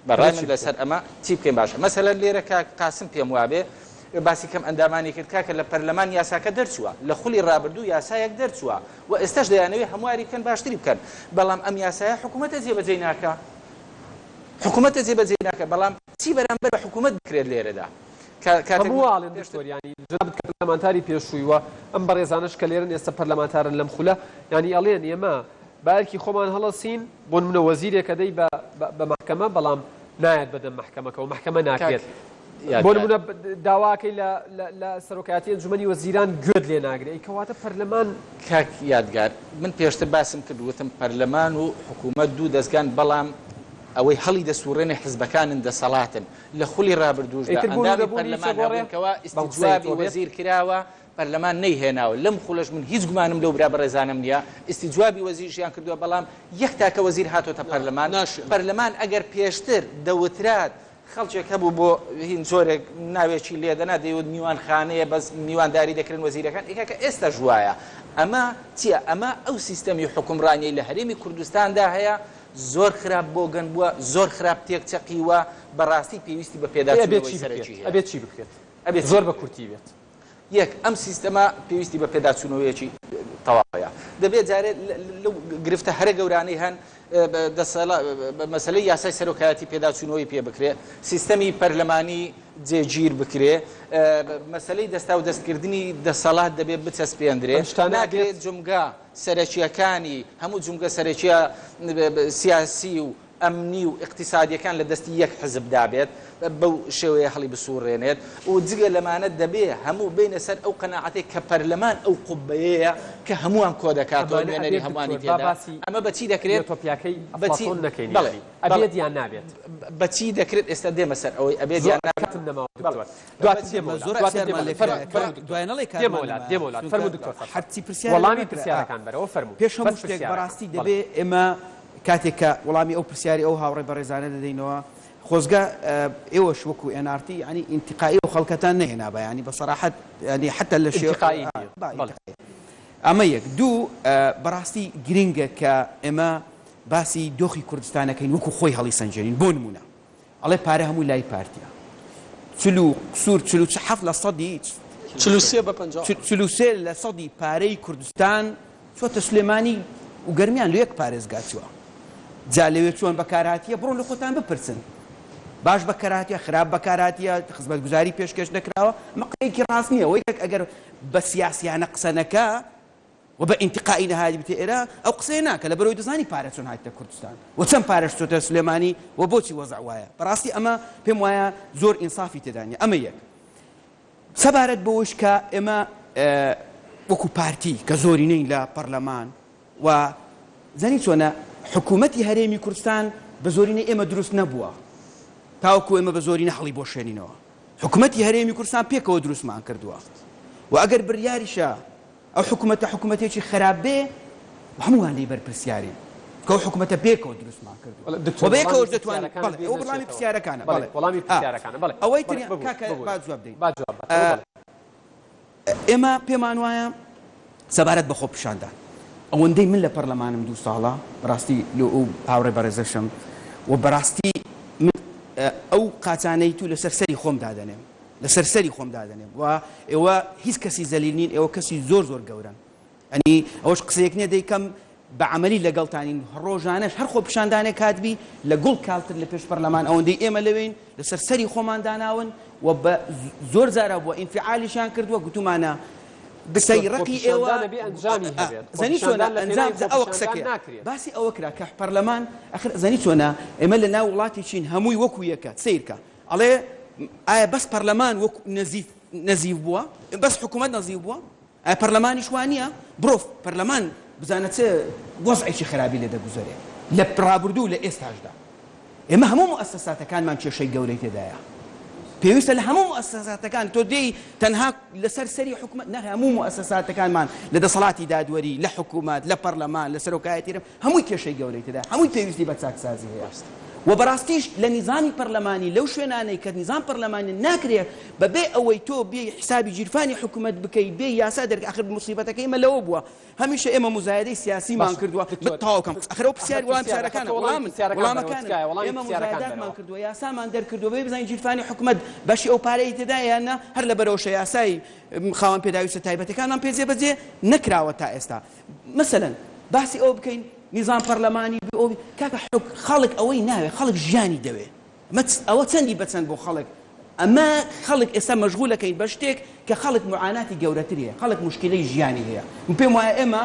بە ڕای من لەسەر ئەمە چی بکەین باشە مەسەلەن لێرە کاک قاسم پێم وابێ باسی کەم ئەندامانی کرد کاکە لە پەرلەمان یاساکە دەرچووە لە خولی ڕابردوو یاسایەک دەرچووە و ئێستاش دەیانەوێ هەمواری بکەن باشتری بکەن بەڵام ئەم یاسایە حکوومەتە جێبەجێی ناکا حکوومەتە جێبەجێی ناکە بەڵام چی بەرامبەر بە حکوومەت بکرێت لێرەدا کاتێک هەموو ئاڵێن دکتۆر یانی جەنابت کە پەرلەمانتاری پێشووی و ئەم بەڕێزانەش کە لێرەن ئێستا پەرلەمانتارن لەم خولە یانی ئەڵێن ئێمە بە ئەرکی خۆمان هەڵەسین، بۆ نمونە وەزیرێک ئەدەی بە بە مەحکەمە بەڵام نایەت بەدەم مەحکەمەکەوە مەحکەمە کاک ناکرێت بۆ یادگار. نمونە داواکەی لە لە لە سەرۆکایەتی ئەنجومەنی وەزیران گوێت لێ ناگرێ ئەی کەواتە پەرلەمان کاک یادگار من پێشتر باسم کرد وتم پەرلەمان و حکوومەت دوو دەزگان بەڵام ئەوەی هەڵی دەسوڕێنێ حزبەکانن دەسەڵاتن لە خولی ڕابردووشدا ئیتر بوون و ئەندامی نەبوونی هیچ پەرلەمان ئەگۆڕێ هەبوون کەوا بەم قسەیە ئیستیجوابی تۆ بێت؟ وەزیر کراوە پەرلەمان نەیهێناوە، لەم خولەش من هیچ گومانم لەو برا بەڕێزانەم نییە، ئیستیجوابی وەزیریشیان کردووە، بەڵام یەک تاکە وەزیر هاتۆتە پەرلەمان، پەرلەمان ئەگەر پێشتر دەوترات خەڵکێک هەبوو بۆ هین جۆرێک ناوێکی لێدەنا دەیوت میوانخانەیە بەس میوانداری دەکرێن وەزیرەکان، ئێ کاکە ئێستاش وایە، ئەمە چییە؟ ئەمە ئەو سیستەمی حوکمڕانیەی لە هەرێمی کوردستاندا هەیە زۆر خراپ بۆگەن بووە، زۆر خراپ تێکچەقیوە، بەڕاستی پێویستی بە ئەی ئەبێ پێداچوونەوەی چی بکرێت؟ سەرەکی هەیە. ئەبێ چی بکرێت؟ ئەبێ چی زۆر بە بکرێت؟ کورتی بێت. یەک، ئەم سیستەمە پێویستی بە پێداچوونەوەیەکی تەواو هەیە. دەبێت جارێ لەو گرفتە هەرە گەورانەی هەن، مەسەلەی یاسای سەرۆکایەتی پێداچوونەوەی پێ بکرێ، سیستەمی پەرلەمانی جێگیر بکرێ، مەسەلەی دەستاودەستکردنی دەسەڵات دەبێ بچەسپێندرێ، ناکرێ جومگە سەرەکییەکانی هەموو جومگە سەرەکییە سیاسی و ئەمنی و ئیقتیسادیەکان لە دەستی یەک حزبدا بێت بەو شێوەیە هەڵیبسوڕێنێت و جگە لەمانە دەبێ هەموو بێینە سەر ئەو قەناعەتەی کە پەرلەمان ئەو قوبەیەیە کە هەمووان کۆدەکاتەوە ئەمانە نوێنەری ئەبێت هەمووانی دکتۆر با تێدا باسی ئەمە بە چی دەکرێت یۆتۆپیاکەی بە چی ئەفلاتۆن نەکەین بەڵێ یانی بەڵێ ئەبێت یان نابێت؟ بە چی دەکرێت ئێستا دێمە سەر ئەوەی ئەبێت زۆر یان نابێت کاتم نەماوە بەڵێ دکتۆر دواتر بە چی دێمەوە لات زۆر دواتر پرسیارمان دێمەوە لێ لات کرا فەرموو دکتۆر دوای نەڵێ کاتمان دێمەوە لات نەمایە دێمەوە لات چونکە فەرموو دکتۆر فەرهاد هەرچی پرسیارە لێ وەڵامی نەکرا ئا پرسیارەکان بەرەوە فەرموو پێش بەس هەموو شتێک پرسیارەکان بەڕاستی بەڵێ. دەبێ ئێمە کاتێک کە وەڵامی ئەو پرسیاری ئەو هاوڕێ بەڕێزانە دەدەینەوە، خۆزگە ئێوەش وەکو ئێن ئاڕ تی یانی ئینتیقائی ئەو خەڵکەتان نەهێنابا یانی بە سەراحەت یانی حەتا لە شێ ئینتیقائی نییە. با بەڵێ. ئینتیقائی. ئەمە یەک. دوو، بەڕاستی گرنگە کە ئێمە باسی دۆخی کوردستان نەکەین وەکو خۆی هەڵیسەنگێنین. بۆ نموونە ئەڵێ پارە هەمووی لای پارتیە. چل و قسوور 47 لە سەدی 43 بە 57. 43 لە سەدی پارەی کوردستان چۆتە سلێمانی و گەرمیان لە یەک پارێزگا چوە جا لەوێ چۆن بەکارهاتیە بڕۆن لە خۆتان بپرسن باش بەکارهاتیە خراپ بەکارهاتیە خزمەتگوزاری پێشکەش نەکراوە ئەمە قسەیەکی ڕاست نییە ئەوەی کە ئەگەر بە سیاسیانە قسە نەکا و بە ئینتقائی نەهاتبیتە ئێرە ئەو قسەیە ناکە لەبەرئەوەی دەزانی پارە چۆن هاتیتە کوردستان و چەند پارەش چۆتە سلێمانی و بۆچی وەزع وایە بەڕاستی ئەمە پێم وایە زۆر ئینسافی تێدا نییە ئەمە یەک سەبارەت بەوەش کە ئێمە وەکو پارتی کە زۆرینەین لە پەرلەمان و زانی چۆنە حکوومەتی هەرێمی کوردستان بە زۆرینەی ئێمە دروست نەبووە تاوەکو ئێمە بە زۆرینە هەڵی بۆشێنینەوە حکوومەتی هەرێمی کوردستان پێکەوە دروستمان کردووە و ئەگەر بڕیاریشە ئەو حکومەتە حکومەتێکی خراپ بێ هەمووان لێی بەرپرسیارین کە ئەو حکومەتە پێکەوە دروستمان کردووە دکتۆر و بەیەکەوەش وەڵامی دەتوانین پرسیارەکانت بەڵێ بیر ئەوە وەڵامی نەچێتەوە پرسیارەکانە بەڵێ بەڵێ وەڵامی ئا پرسیارەکانە بەڵێ ئەوەی بەڵێ تر ببورە کاکە ببورە با جواب دەین با جواب ئا باتەوە بەڵێ ئێمە پێمان وایە سەبارەت بە خۆپیشاندان ئەوەندەی من لە پەرلەمانم دوو ساڵە بەڕاستی لۆ ئەو هاوڕێ بەڕێزەشم و بەڕاستی من ئەو قاچانەی تو لەسەر سەری خۆم دادەنێم لەسەر سەری خۆم دادەنێم و ئێوە هیچ کەسی زەلیل نین ئێوە کەسی زۆر زۆر گەورەن ئەنی ئەوەش قسەیەک نیە دەیکەم بە عەمەلی لەگەڵتانین ڕۆژانەش هەر خۆپیشاندانێک هاتبی لە گوڵ کاڵتر لە پێش پەرلەمان ئەوەندەی ئێمە لەوێین لەسەر سەری خۆمان داناون و بە زۆر جارا بووە ئینفعالیشیان کردووە گوتومانە دکتۆر قسەی ڕقی ئێوە خۆپیشاندان ئەبێ ئەنجامی هەبێت زەنی چۆنە خۆپیشاندان لە ئەنجام پێناوی ئەوە خۆپیشاندان قسەکەیە ناکرێت. باسی ئەوە کرا کە پەرلەمان ئەخر زەنی چۆنە ئێمە لە ناو وڵاتێکین هەمووی وەکو یەکە سەیرکە ئەڵێ ئایا بەس پەرلەمان وەکو نەزیف نەزیف بووە؟ بەس حکوومەت نەزیف بووە؟ ئایا پەرلەمانیش وا نییە؟ بڕۆ پەرلەمان بزانە چ وەزعێکی خراپی لێ دەگوزەرێ لە ڕابردوو و لە ئێستاشدا. ئێمە هەموو موئەسەساتەکانمان کێشەی گەورەی تێدایە. پێویستە لە هەموو موئەسەساتەکان تۆ دێی تەنها لەسەر سەری حکومەت نە هەموو موئەسەساتەکانمان لە دەسەڵاتی دادوەری، لە حکومەت، لە پەرلەمان، لە سەرۆکایەتی هەرێم هەمووی کێشەی گەورەی تێدایە، هەمووی پێویستی بە چاکسازی هەیە و بەڕاستیش لە نیزامی پەرلەمانی لەو شوێنانەی کە نیزام پەرلەمانی ناکرێ بە بێ ئەوەی تۆ بێی حیسابی گیرفانی حکومەت بکەی بێی یاسا دەرکەی ئاخر موسیبەتەکەی ئێمە لەوە بووە هەمیشە ئێمە موزایەدەی سیاسیمان باشە کردووە دکتۆر تەواو کەم ئەخر ئەو ئەخر پرسیار وەڵامی پرسیارەکە پرسیارەکانە تۆ وەڵامی وەڵامن پرسیارەکان بەرەوە وەڵامەکانن تکایە وەڵامی ئێمە پرسیارەکان موزایەداتمان بەرەوە. کردووە یاسامان دەرکردووە بەبێ بزانین گیرفانی حکومەت بەشی ئەو پارەی تێدایە یان نا هەر لەبەرئەوەشە یاسای خاوەن پێداویستە تایبەتەکانمان پێ جێبەجێ نەکراوە تا ئێستا مەسەلەن باسی ئەوە بکەین نیزام پەرلەمانی بی ئەو بی کاکە حک خەڵک ئەوەی ناوێ خەڵک ژیانی دەوێ ئەمە ئەوە چەندی بە چەند بۆ خەڵک ئەمە خەڵک ئێستا مەشغولەکەین بە شتێک کە خەڵک معاناتی گەورەتری هەیە خەڵک مشکلەی ژیانی هەیە من پێم وایە ئێمە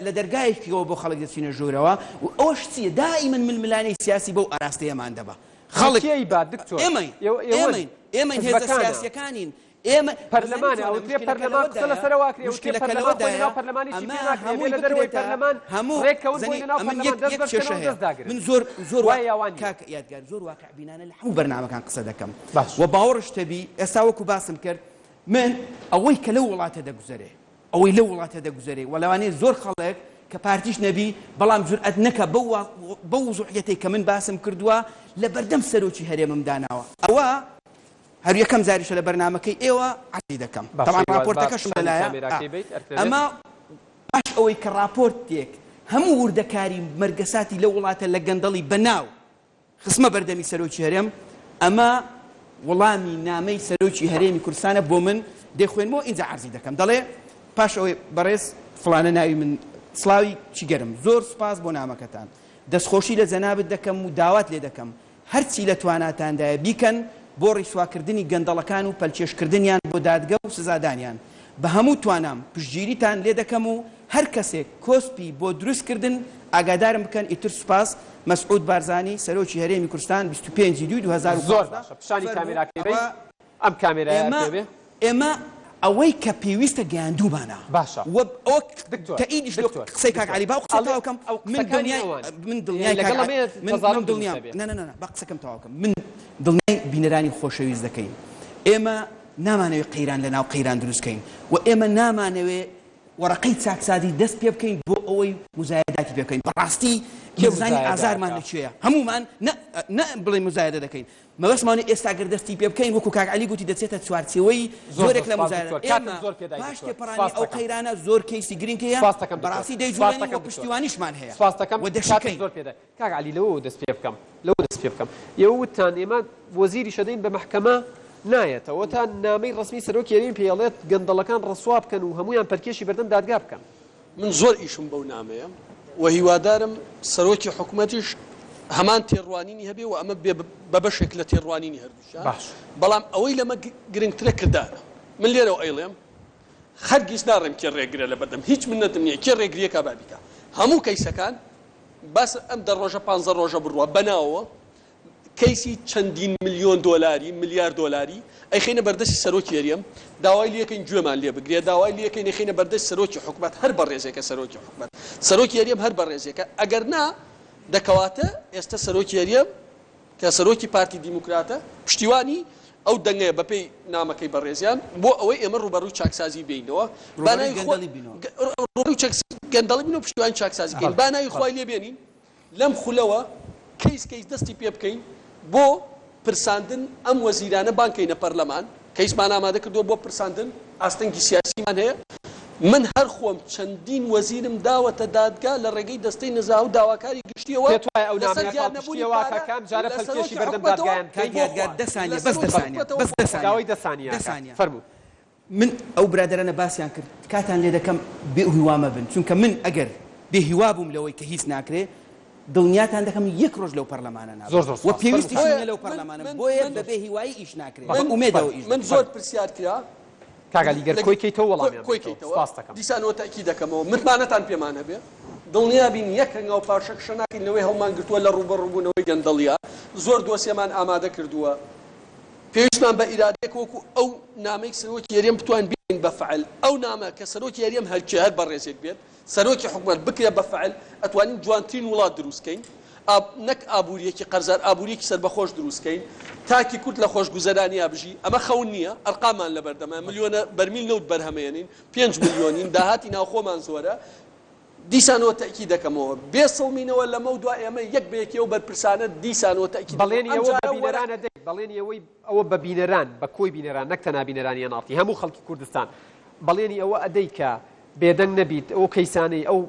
لە دەرگایەکەوە بۆ خەڵک دەچینە ژوورەوە و ئەوەش چییە دائیمەن ململانێی سیاسی بەو ئاراستەیەمان دەبا خەڵک کێی با دکتۆر ئێمەین ئێوە ئێوەن ئێمەین ئێمەین هێزە حزبەکانە. سیاسیەکانین ئێمە پەرلەمانە بزانین چۆنە ئەوترێ مشکلەکە پەرلەمان قسە لەوەدایە لەسەر ئەوە ئەکرێ ئەوترێ مشکلەکە پەرلەمان خۆی لەوەدایە لەناو پەرلەمانیشی ئەمە پێ ناکرێ ئەبێ هەمووی لە دەرەوەی بکرێتە پەرلەمان هەموو ڕێککەون بۆی زەنی لەناو ئەمن پەرلەمان یەک دەست یەک بەرز کێشە کەنەوە هەیە دەست داگرن من زۆر زۆر وایە یا وا نییە؟ کاک یادگار زۆر واقع بینانە لە هەموو بەرنامەکان قسە دەکەم باش. و باوەڕشت هەبی ئێستا وەکو باسم کرد من ئەوەی کە لەو وڵاتە دەگوزەرێ ئەوەی لەو وڵاتە دەگوزەرێ و لەوانەیە زۆر خەڵک کە پارتیش نەبی بەڵام جورئەت نەکا بەو بەو وزوحیەتەی کە من باسم کردووە لە بەردەم سەرۆکی هەرێمم داناوە ئەوە هەر یەکەم جاریشە لە بەرنامەکەی ئێوە عەرزی دەکەم. باشە تەبعەن هیوا با ڕاپۆرتەکەشم پیشانی لەلایە. کامێراکەی بەیت ئەرک نەبێت. ئەمە پاش ئەوەی کە ڕاپۆرتێک هەموو وردەکاری مەرگەساتی لەو وڵاتە لە گەندەڵی بەناو خستمە بەردەمی سەرۆکی هەرێم، ئەمە وەڵامی نامەی سەرۆکی هەرێمی کوردستانە بۆ من، دەیخوێنمەوە ئینجا عەرزی دەکەم. دەڵێ، پاش ئەوەی بەڕێز فڵانە ناوی من سڵاوی چی گەرم، زۆر سوپاس بۆ نامەکەتان. دەستخۆشی لە جەنابت دەکەم و داوات لێ دەکەم هەرچی لە تواناتاندایە بیکەن بۆ ڕیسواکردنی گەندەڵەکان و پەلکێشکردنیان بۆ دادگە و سزادانیان. بە هەموو توانام پشتگیریتان لێ دەکەم و هەر کەسێک کۆسپی بۆ دروست کردن ئاگادارم بکەن ئیتر سوپاس مەسعود بارزانی سەرۆکی هەرێمی کوردستان 25 ی دووی زۆر 2015 باشە پیشانی فەرموو کامێراکەی بەی ئەوە ئەم کامێرایە ئێمە پێ بێ. ئێمە ئەوەی کە پێویستە گەیاندوومانە باشە و ئەوە دکتۆر تەئیدیش لۆ دکتۆر قسەی کاک دکتۆر عەلی با ئەو قسەی ئەڵێ تەواو کەم ئەو من قسەکانی دڵنیای ئەوان من یانی دڵنیای کاک لەگەڵ عەلی ئەمەیە من من تەزارم دروست دڵنیام ئەبێ. نا نا نا نا با قسەکەم تەواو کەم من دڵنیای بینەرانی خۆشەویست دەکەین ئێمە نامانەوێ قەیران لە ناو قەیران دروست کەین و ئێمە نامانەوێ وەڕەقەی چاکسازی دەست پێ بکەین بۆ ئەوەی موزایەداتی پێ بکەین. بەڕاستی کێ بزانین موزایەدە ئازارمان ئەکا؟ لە کوێیە. هەموومان نە نە بڵێین موزایەدە دەکەین. مەبەستمان وایە ئێستا گەر دەستی پێ بکەین وەکوو کاک عەلی گوتی دەچێتە چوارچێوەی زۆر زۆر جۆرێک لە سوپاس موزایەدە. دکتۆر کاتت ئێمە زۆر پێدای پاش دکتۆر تێپەڕانی سوپاست ئەو دەکەم. قەیرانە زۆر کەیسی گرنگ هەیە سوپاست دەکەم دکتۆر بەڕاستی سوپاست دەیجوڵێنین دەکەم و دکتۆر پشتیوانیشمان هەیە سوپاست دەکەم و کاتت دەشیکەین. زۆر پێدای کاک عەلی لەوەوە دەست پێ بکەم لەوە دەست پێ بکەم ئێوە وتتان ئێمە وەزیریش ئەدەین بە مەحکەمە نایەتەوە تا نامەی ڕەسمی سەرۆکی هەرێمی پێ ئەڵێت گەندەڵەکان ڕسوا بکەن و هەموویان پەلکێشی بەردەم دادگا بکەن. من زۆر ئیشم بەو نامەیە و هیوادارم سەرۆکی حکومەتیش هەمان تێڕوانینی هەبێ و ئەمە بێ بە بەشێک لە تێڕوانینی هەردووکیان باش. بەڵام ئەوەی لەمە گرنگترە کردارە من لێرەوە ئەیڵێم هەرگیز ناڕێم کێ ڕێگرە لەبەردەم هیچ منەتم نییە کێ ڕێگریەکا با بیکا هەموو کەیسەکان باس ئەم دە ڕۆژە پانزە ڕۆژە بڕوا بەناوەوە کەیسی چەندین ملیۆن دۆلاری ملیار دۆلاری ئەیخەینە بەردەستی سەرۆکی هەرێم داوای لێکەین گوێمان لێ بگرێ داوای لێکەین ئەیخەینە بەردەست سەرۆکی حکومەت هەر بەڕێزێکە سەرۆکی حکومەت سەرۆکی هەرێم هەر بەڕێزێکە ئەگەر نا دەکەواتە ئێستا سەرۆکی هەرێم کە سەرۆکی پارتی دیموکراتە پشتیوانی ئەو دەنگەیە بەپێی نامەکەی بەڕێزیان بۆ ئەوەی ئێمە ڕووبەڕووی چاکسازی بێینەوە با ڕووبەڕووی ناوی خوا گەندەڵی بینەوە. ڕووبەڕووی گەندەڵی بینەوە پشتیوانی چاکسازی بکەین با ناوی خوای لێ بێنین لەم خولەوە کەیس کەیس دەستی پێ بکەین بۆ پرساندن ئەم وەزیرانە بانگ کەینە پەرلەمان کەیسمان ئامادە کردووە بۆ پرساندن ئاستەنگی سیاسیمان هەیە من هەر خۆم چەندین وەزیرم داوەتە دادگا لە ڕێگەی دەستەی نەزاهە و داواکاری گشتیەوە پێت وایە ئەو لەسەر نامەیە دیار نەبوونی پاڵپشتییە واکە پارە کە ئەم جارە لە پەلکێشی سەرۆکی بەردەم حکومەتەوە دادگایان بکەی؟ کاک بۆ یادگار خوارد دە سانیە لە بەس دە سەرۆکی سانیە حکومەتەوە بەس بۆ دە خوارد. سانیە داوای دە سانیە دە ئەکات سانیە فەرموو. من ئەو برادەرانە باسیان کرد تکاتان لێ دەکەم بێ هیوا مەبن چونکە من ئەگەر بێ هیوا بووم لەوەی کە هیچ ناکرێ دڵنیاتان دەکەم یەک ڕۆژ لەو پەرلەمانە نابم زۆر زۆر و سوپاس فەرموو پێویستیشم بۆیە نیە لەو من پەرلەمانەم من بۆیە من بە بێ هیوایی ئیش ناکرێ بە من ئومێدەوە ئیش من دەکرێ زۆر پرسیار کرا کاک عەلی گەر لە کۆی کەیتەوە وەڵامیان کۆی بەیتەوە کەیتەوە سوپاست دەکەم. دیسانەوە تەئکید دەکەمەوە متمانەتان پێمان هەبێ دڵنیا بین یەک هەنگاو پاشەکشە ناکەین لەوەی هەڵمان گرتووە لە ڕووبەڕووبوونەوەی گەندەڵیە زۆر دۆسیەمان ئامادە کردووە پێویستمان بە ئیرادەیەک وەکو ئەو نامەی سەرۆکی هەرێم بتوانین بیکەین بە فعل ئەو نامە کە سەرۆکی هەرێم هەرکێ هەر بەڕێزێک بێت سەرۆکی حکومەت بکرێ بە فعل ئەتوانین جوانترین وڵات دروست کەین ئاب نەک ئابووریەکی قەرزار ئابووریەکی سەربەخۆش دروست کەین تاکی کورد لە خۆشگوزەرانیا بژی ئەمە خەون نییە ئەرقاممان لەبەردەمە ملیۆنە بەرمیل نەوت بەرهەمەیەنین پێنج ملیۆنین داهاتی ناوخۆمان زۆرە دیسانەوە تەئکید دەکەمەوە بێ سڵمینەوە لەمەو دوا ئێمە یەک بە یەکی ئەو بەرپرسانە دیسانەوە تەئکید دەکەم بەڵێنی ئەم ئەوە بە جارە بینەران وەرە ئەدەی بەڵێنی ئەوەی ئەوە بە بینەران بە کۆی بینەران نەک تەنها بینەرانی ئێن ئاڕ تی هەموو خەڵکی کوردستان بەڵێنی ئەوە ئەدەی کە بێدەنگ نەبیت ئەو کەیسانەی ئەو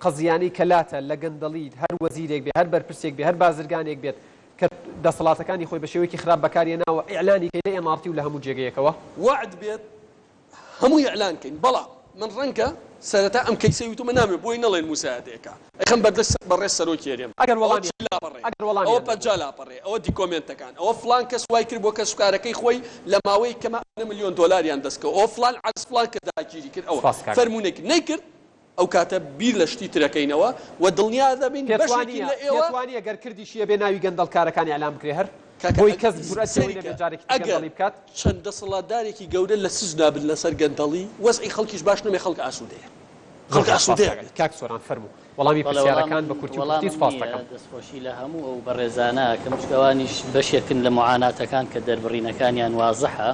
قەزیانەی کە لاتە لە گەندەڵیت هەر وەزیرێک بێ هەر بەرپرسێک بێ هەر بازرگانێک بێت کە دەسەڵاتەکانی خۆی بە شێوەیەکی خراپ بەکارهێناوە ئیعلانی کەی لە ئێن ئاڕ تی و لە هەموو جێگەیەکەوە. وەعد بێت هەمووی ئیعلان کەین بەڵام من ڕەنگە سەرەتا ئەم کەیسەی وتومە نامەوێ بۆی نەڵێن موزایەدەیەکە ئەیخەم بەردەست بەڕێز سەرۆکی هەرێم ئەگەر ئەوە وەڵامیان 40 لاپەڕەیە ئەگەر ئەوە وەڵامیان نەبوو. 50 لاپەڕەیە ئەوە دیکۆمێنتەکان ئەوە فڵان کەس وای کرد بۆ کەسوکارەکەی خۆی لە ماوەی کەما ئەوەنە ملیۆن دۆلاریان دەست کەوت ئەوە فڵان عەرز فڵان کەس داگیری کرد ئەوە سپاس کاک. فەرموو نەیکرد نەیکرد ئەو کاتە بیر لە شتی ترەکەینەوە و دڵنیا دەبین پێت بەشێکی وانییە لە ئێوە پێت وانییە گەر کردیشی ئەبێ ناوی گەندەڵکارەکان ئیعلان بکرێ هەر کاکە بۆی کەس جورئەتی ئەوەی سەیری نەبێ کە جارێکی تر ئەگەر گەندەڵی بکات؟ چەند دەسەڵاتدارێکی گەورە لە سجنا بن لەسەر گەندەڵی وەزعی خەڵکیش باش نەبێ خەڵک ئاسوودەیە زۆر خەڵک زۆر سپاس ئاسوودەیە کاک بێت. کاک سۆران فەرموو وەڵامی بەڵێ پرسیارەکان وەڵامم بە کورتی و پوختی وەڵامم سپاست نییە دەکەم. دەستخۆشی لە هەموو ئەو بەڕێزانە ئەکەم چونکە ئەوانیش بەشێکن لە موعاناتەکان کە دەربڕینەکانیان وازحە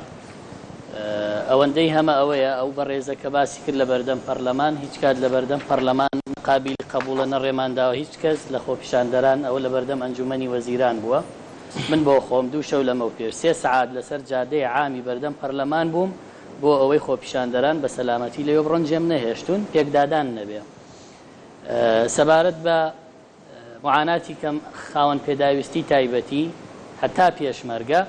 ئەوەندەی هەمە ئەوەیە ئەو بەڕێزە کە باسی کرد لەبەردەم پەرلەمان هیچ کات لەبەردەم پەرلەمان نە قابیلی قەبوڵە نە ڕێمان داوە هیچ کەس لە خۆپیشاندەران ئەوە لەبەردەم ئەنجومەنی وەزیران بووە من بۆ خۆم دوو شەو لەمەو پێش سێ سەعات لەسەر جادەی عامی بەردەم پەرلەمان بووم بۆ ئەوەی خۆپیشاندەران بە سەلامەتی لەوێ بڕۆن جێم نەهێشتوون پێکدادان نەبێ سەبارەت بە معاناتی کەم خاوەن پێداویستی تایبەتی هەتا پێشمەرگە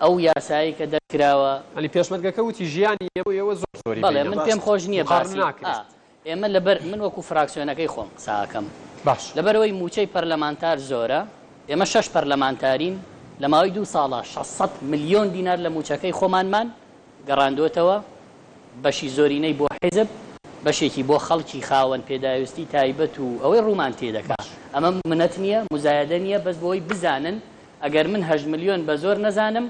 ئەو یاسایەی کە دەرکراوە. یانی پێشمەرگەکە وتی ژیانی ئێمە و ئێوە زۆر زۆری بەڵێ بەینە من پێم خۆش نییە مقارنە باسی ناکرێت. ئا ئێمە لەبەر من وەکو فراکسیۆنەکەی خۆم قسە ئەکەم. باش. لەبەرئەوەی مووچەی پەرلەمانتار زۆرە، ئێمە شەش پەرلەمانتارین، لە ماوەی دوو ساڵا 600 ملیۆن دینار لە مووچەکەی خۆمانمان گەڕاندۆتەوە، بەشی زۆرینەی بۆ حیزب، بەشێکی بۆ خەڵکی خاوەن پێداویستی تایبەت و ئەوەی ڕوومان تێدەکا. ئەمە منەت نییە، موزایەدە نییە، بەس بۆ ئەوەی بزانن ئەگەر من هەشت ملیۆن بە زۆر نەزانم،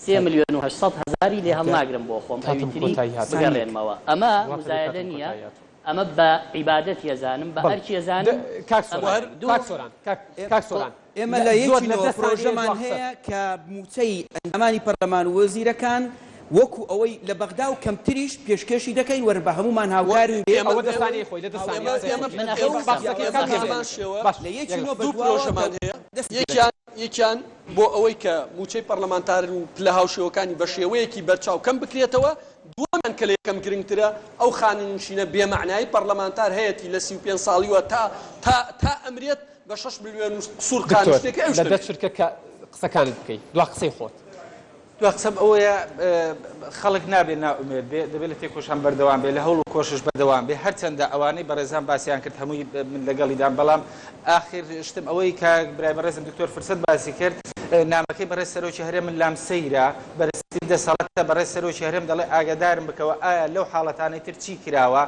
سێ ملیۆن و 800 هەزاری لێ هەڵناگرم بۆ خۆم، ئەوی کاتم تری کۆتایی هاتووە. بگەڕێنمەوە. ئەمە وا فەرمی موزایەدە کاتم نییە، کۆتایی هاتووە. ئەمە بە عیبادەتی ئەزانم، بە بەڵێ. ئەرکی ئەزانم، کاک ئەمە سۆران، دوو. کاک سۆران، کاک کاک سۆران، ئێمە لە زۆر یەکی لە نۆوە دە سانیەیە پرۆژەمان دوا قسەت. هەیە کە مووچەی ئەندامانی پەرلەمان و وەزیرەکان وەکو ئەوەی لە بەغدا و کەمتریش پێشکێشی دەکەین وەرن بە هەموومان هاوکارین بێ ئەوە دە سانیەی خۆی لە دە سانیە قسەی خۆی. من ئەخیر با قسەم. قسەکەی ئێمە کاک بە هەمان شێوە باش لە یەکی یەک نۆ لەحزە. دوو بەدواوە پرۆژەمان هەیە، دەستی پێ یەکیان دەکەین. یەکیان بۆ ئەوەی کە مووچەی پەرلەمانتار و پلە هاوشێوەکانی بە شێوەیەکی بەرچاو کەم بکرێتەوە، دووەمیان کە لە یەکەم گرنگترە، ئەو خانەنشینە بێ مەعنایەی پەرلەمانتار هەیەتی لە 35 ساڵیوە تا تا تا ئەمرێت بە شەش ملیۆن و قسوور دکتۆر خانشتێکە ئەویش لە دە نەبێت. چرکە کە قسەکانت بکەی دوا قسەی خۆت. دوا قسەم ئەوەیە خەڵک نابێ نائومێد بێ، دەبێ لە تێکۆشان بەردەوام بێ، لە هەوڵ و کۆشش بەردەوام بێ، هەرچەندە ئەوانەی بەڕێزان باسیان کرد هەمووی من لەگەڵیدام، بەڵام ئاخر شتم ئەوەی کە برای بەڕێزم دکتۆر فرسەت باسی کرد، نامەکەی بەڕێز سەرۆکی هەرێم من لام سەیرە، بەرزترین دەسەڵاتە، بەڕێز سەرۆکی هەرێم دەڵێ ئاگادارم بکەوە ئایا لەو حاڵەتانەی تر چی کراوە،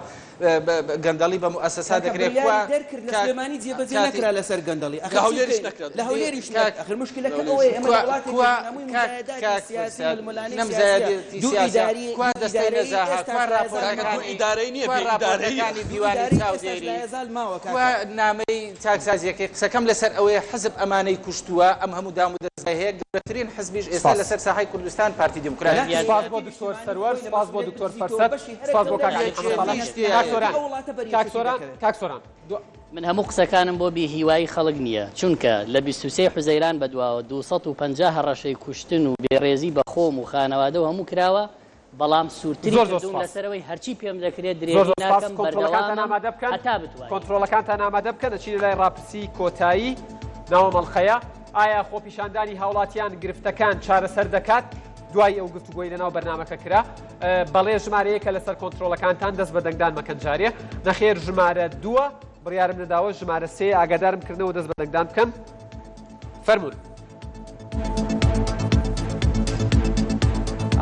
گەندەڵی بە موئەسەسە کاکە دەکرێ کوا بڕیاری دەرکرد لە کاک سلێمانی جێبەجێ کاتی نەکرا لەسەر گەندەڵی لە ئەخر چی هەولێریش بکەین نەکرا لە دکتۆر. هەولێریش کاک نەکرا ئەخر مشکلەکە لە هەولێریش ئەوەیە ئێمە لە کوا وڵاتێکین کوا هەمووی کاک مزایەداتی کاک سیاسی فرسەت ململانێی نەم سیاسیە زایەدێتی دوو سیاسە ئیداری کوا دوو دەستەی ئیدارەیی نەزاهە ئێستاش کوا لا یەزال کاکە دوو ماوە ڕاپۆرتەکانی ئیدارەی نییە کوا بێ ئیدارەیە. ڕاپۆرتەکانی دوو دیوانی ئیدارەیی ئێستاش چاودێری لا یەزال ماوە کوا کاکە. نامەی چاکسازیەکەی قسەکەم لەسەر ئەوەیە حزب ئەمانەی کوشتووە ئەم هەموو دام و دەزگای هەیە گەورەترین حزبیش ئێستا سپاس. لەسەر ساحەی کوردستان پارتی دیموکراتە. یاری سپاس بۆ یەکێتی دکتۆر نیشتیمانی سەروەر، خۆی لە سپاس بۆ مەسئولیەت دکتۆر بدزیتەوە فەرسەت، بەشی هەرە سپاس بۆ گەورە کاک لە عەلی یەکێتی حەمە ساڵح. نیشتیمانی کاک خۆی سۆران، ئەو وڵاتە بەر کاک یەکێتی سۆران، دەکەوێت. کاک سۆران، دو. من هەموو قسەکانم بۆ بی هیوایی خەڵک نییە، چونکە لە 23 حوزەیران بەدواوە 250 هەڕەشەی کوشتن و بێڕێزی بە خۆم و خانەوادە و هەموو کراوە، بەڵام سوورتری زۆر زۆر کردووم سپاس. لەسەر ئەوەی هەرچی پێم دەکرێت زۆر درێغی زۆر سپاس. ناکەم، کۆنترۆڵەکانتان بەردەوامم ئامادە بکەن. هەتا بتوانین. کۆنترۆڵەکانتان ئامادە بکەن. ئەچینە لای ڕاپرسی کۆتایی ناوەم ئەڵقەیە. ئایا خۆپیشاندانی هاوڵاتیان گرفتەکان چارەسەر دەکات؟ دوای ئەو گفتوگۆی لەناو بەرنامەکە کرا. بەڵێ ژمارە یەکە لەسەر کۆنترۆڵەکانتان دەست بە دەنگدان مەکەن جارێ. نەخێر ژمارە دووە بڕیارم نەداوە. ژمارە سێ ئاگادارم کردنەوە دەست بە دەنگدان بکەن. فەرموون.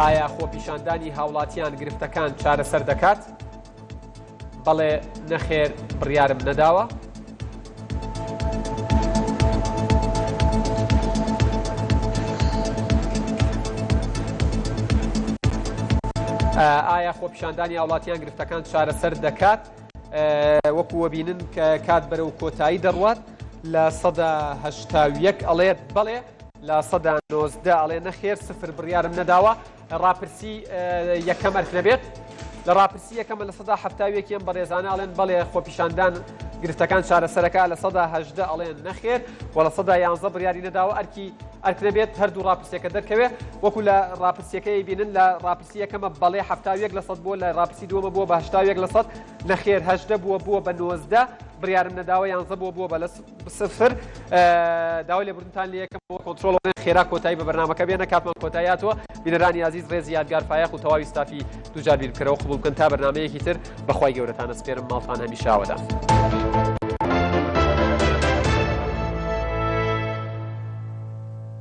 ئایا خۆپیشاندانی هاوڵاتیان گرفتەکان چارەسەر دەکات؟ بەڵێ نەخێر بڕیارم نەداوە. ئایا خۆپیشاندانی هاوڵاتیان گرفتەکان چارەسەر دەکات؟ وەکو وەبینن کە کات بەرەو کۆتایی دەڕوات 81% ئەڵێت بەڵێ 19% ئەڵێ نەخێر سفر بڕیارم نەداوە ڕاپرسی یەکەم ئەرک نەبێت لە ڕاپرسی یەکەمە 71% ئەم بەڕێزانە ئەڵێن بەڵێ خۆپیشاندان گرفتەکان چارەسەرەکە 18% ئەڵێن نەخێر و 11% بڕیاری نەداوە ئەرکی ئەرک نەبێت هەردوو ڕاپرسیەکە دەرکەوێ وەکو لە ڕاپرسیەکەی بینن لە ڕاپرسی یەکەمە بەڵێ 71% بووە لە ڕاپرسی دووەمە بووە بە 81% نەخێر 18 بووە بووە بە 19 بڕیارم نەداوە 11 بووە بووە بە سفر داوای لێبوردنتان لێ یەکەم بۆ کۆنترۆڵ خێرا کۆتایی بە بەرنامەکە بێنە کاتمان کۆتایی هاتووە بینەرانی ئازیز ڕێزی یادگار فایەق و تەواوی ستافی دووجار بیر بکەرەوە قبوڵ بکەن تا بەرنامەیەکی تر بەخوای گەورەتان ئەسپێرم ماڵتان هەمیشە ئاوەدان.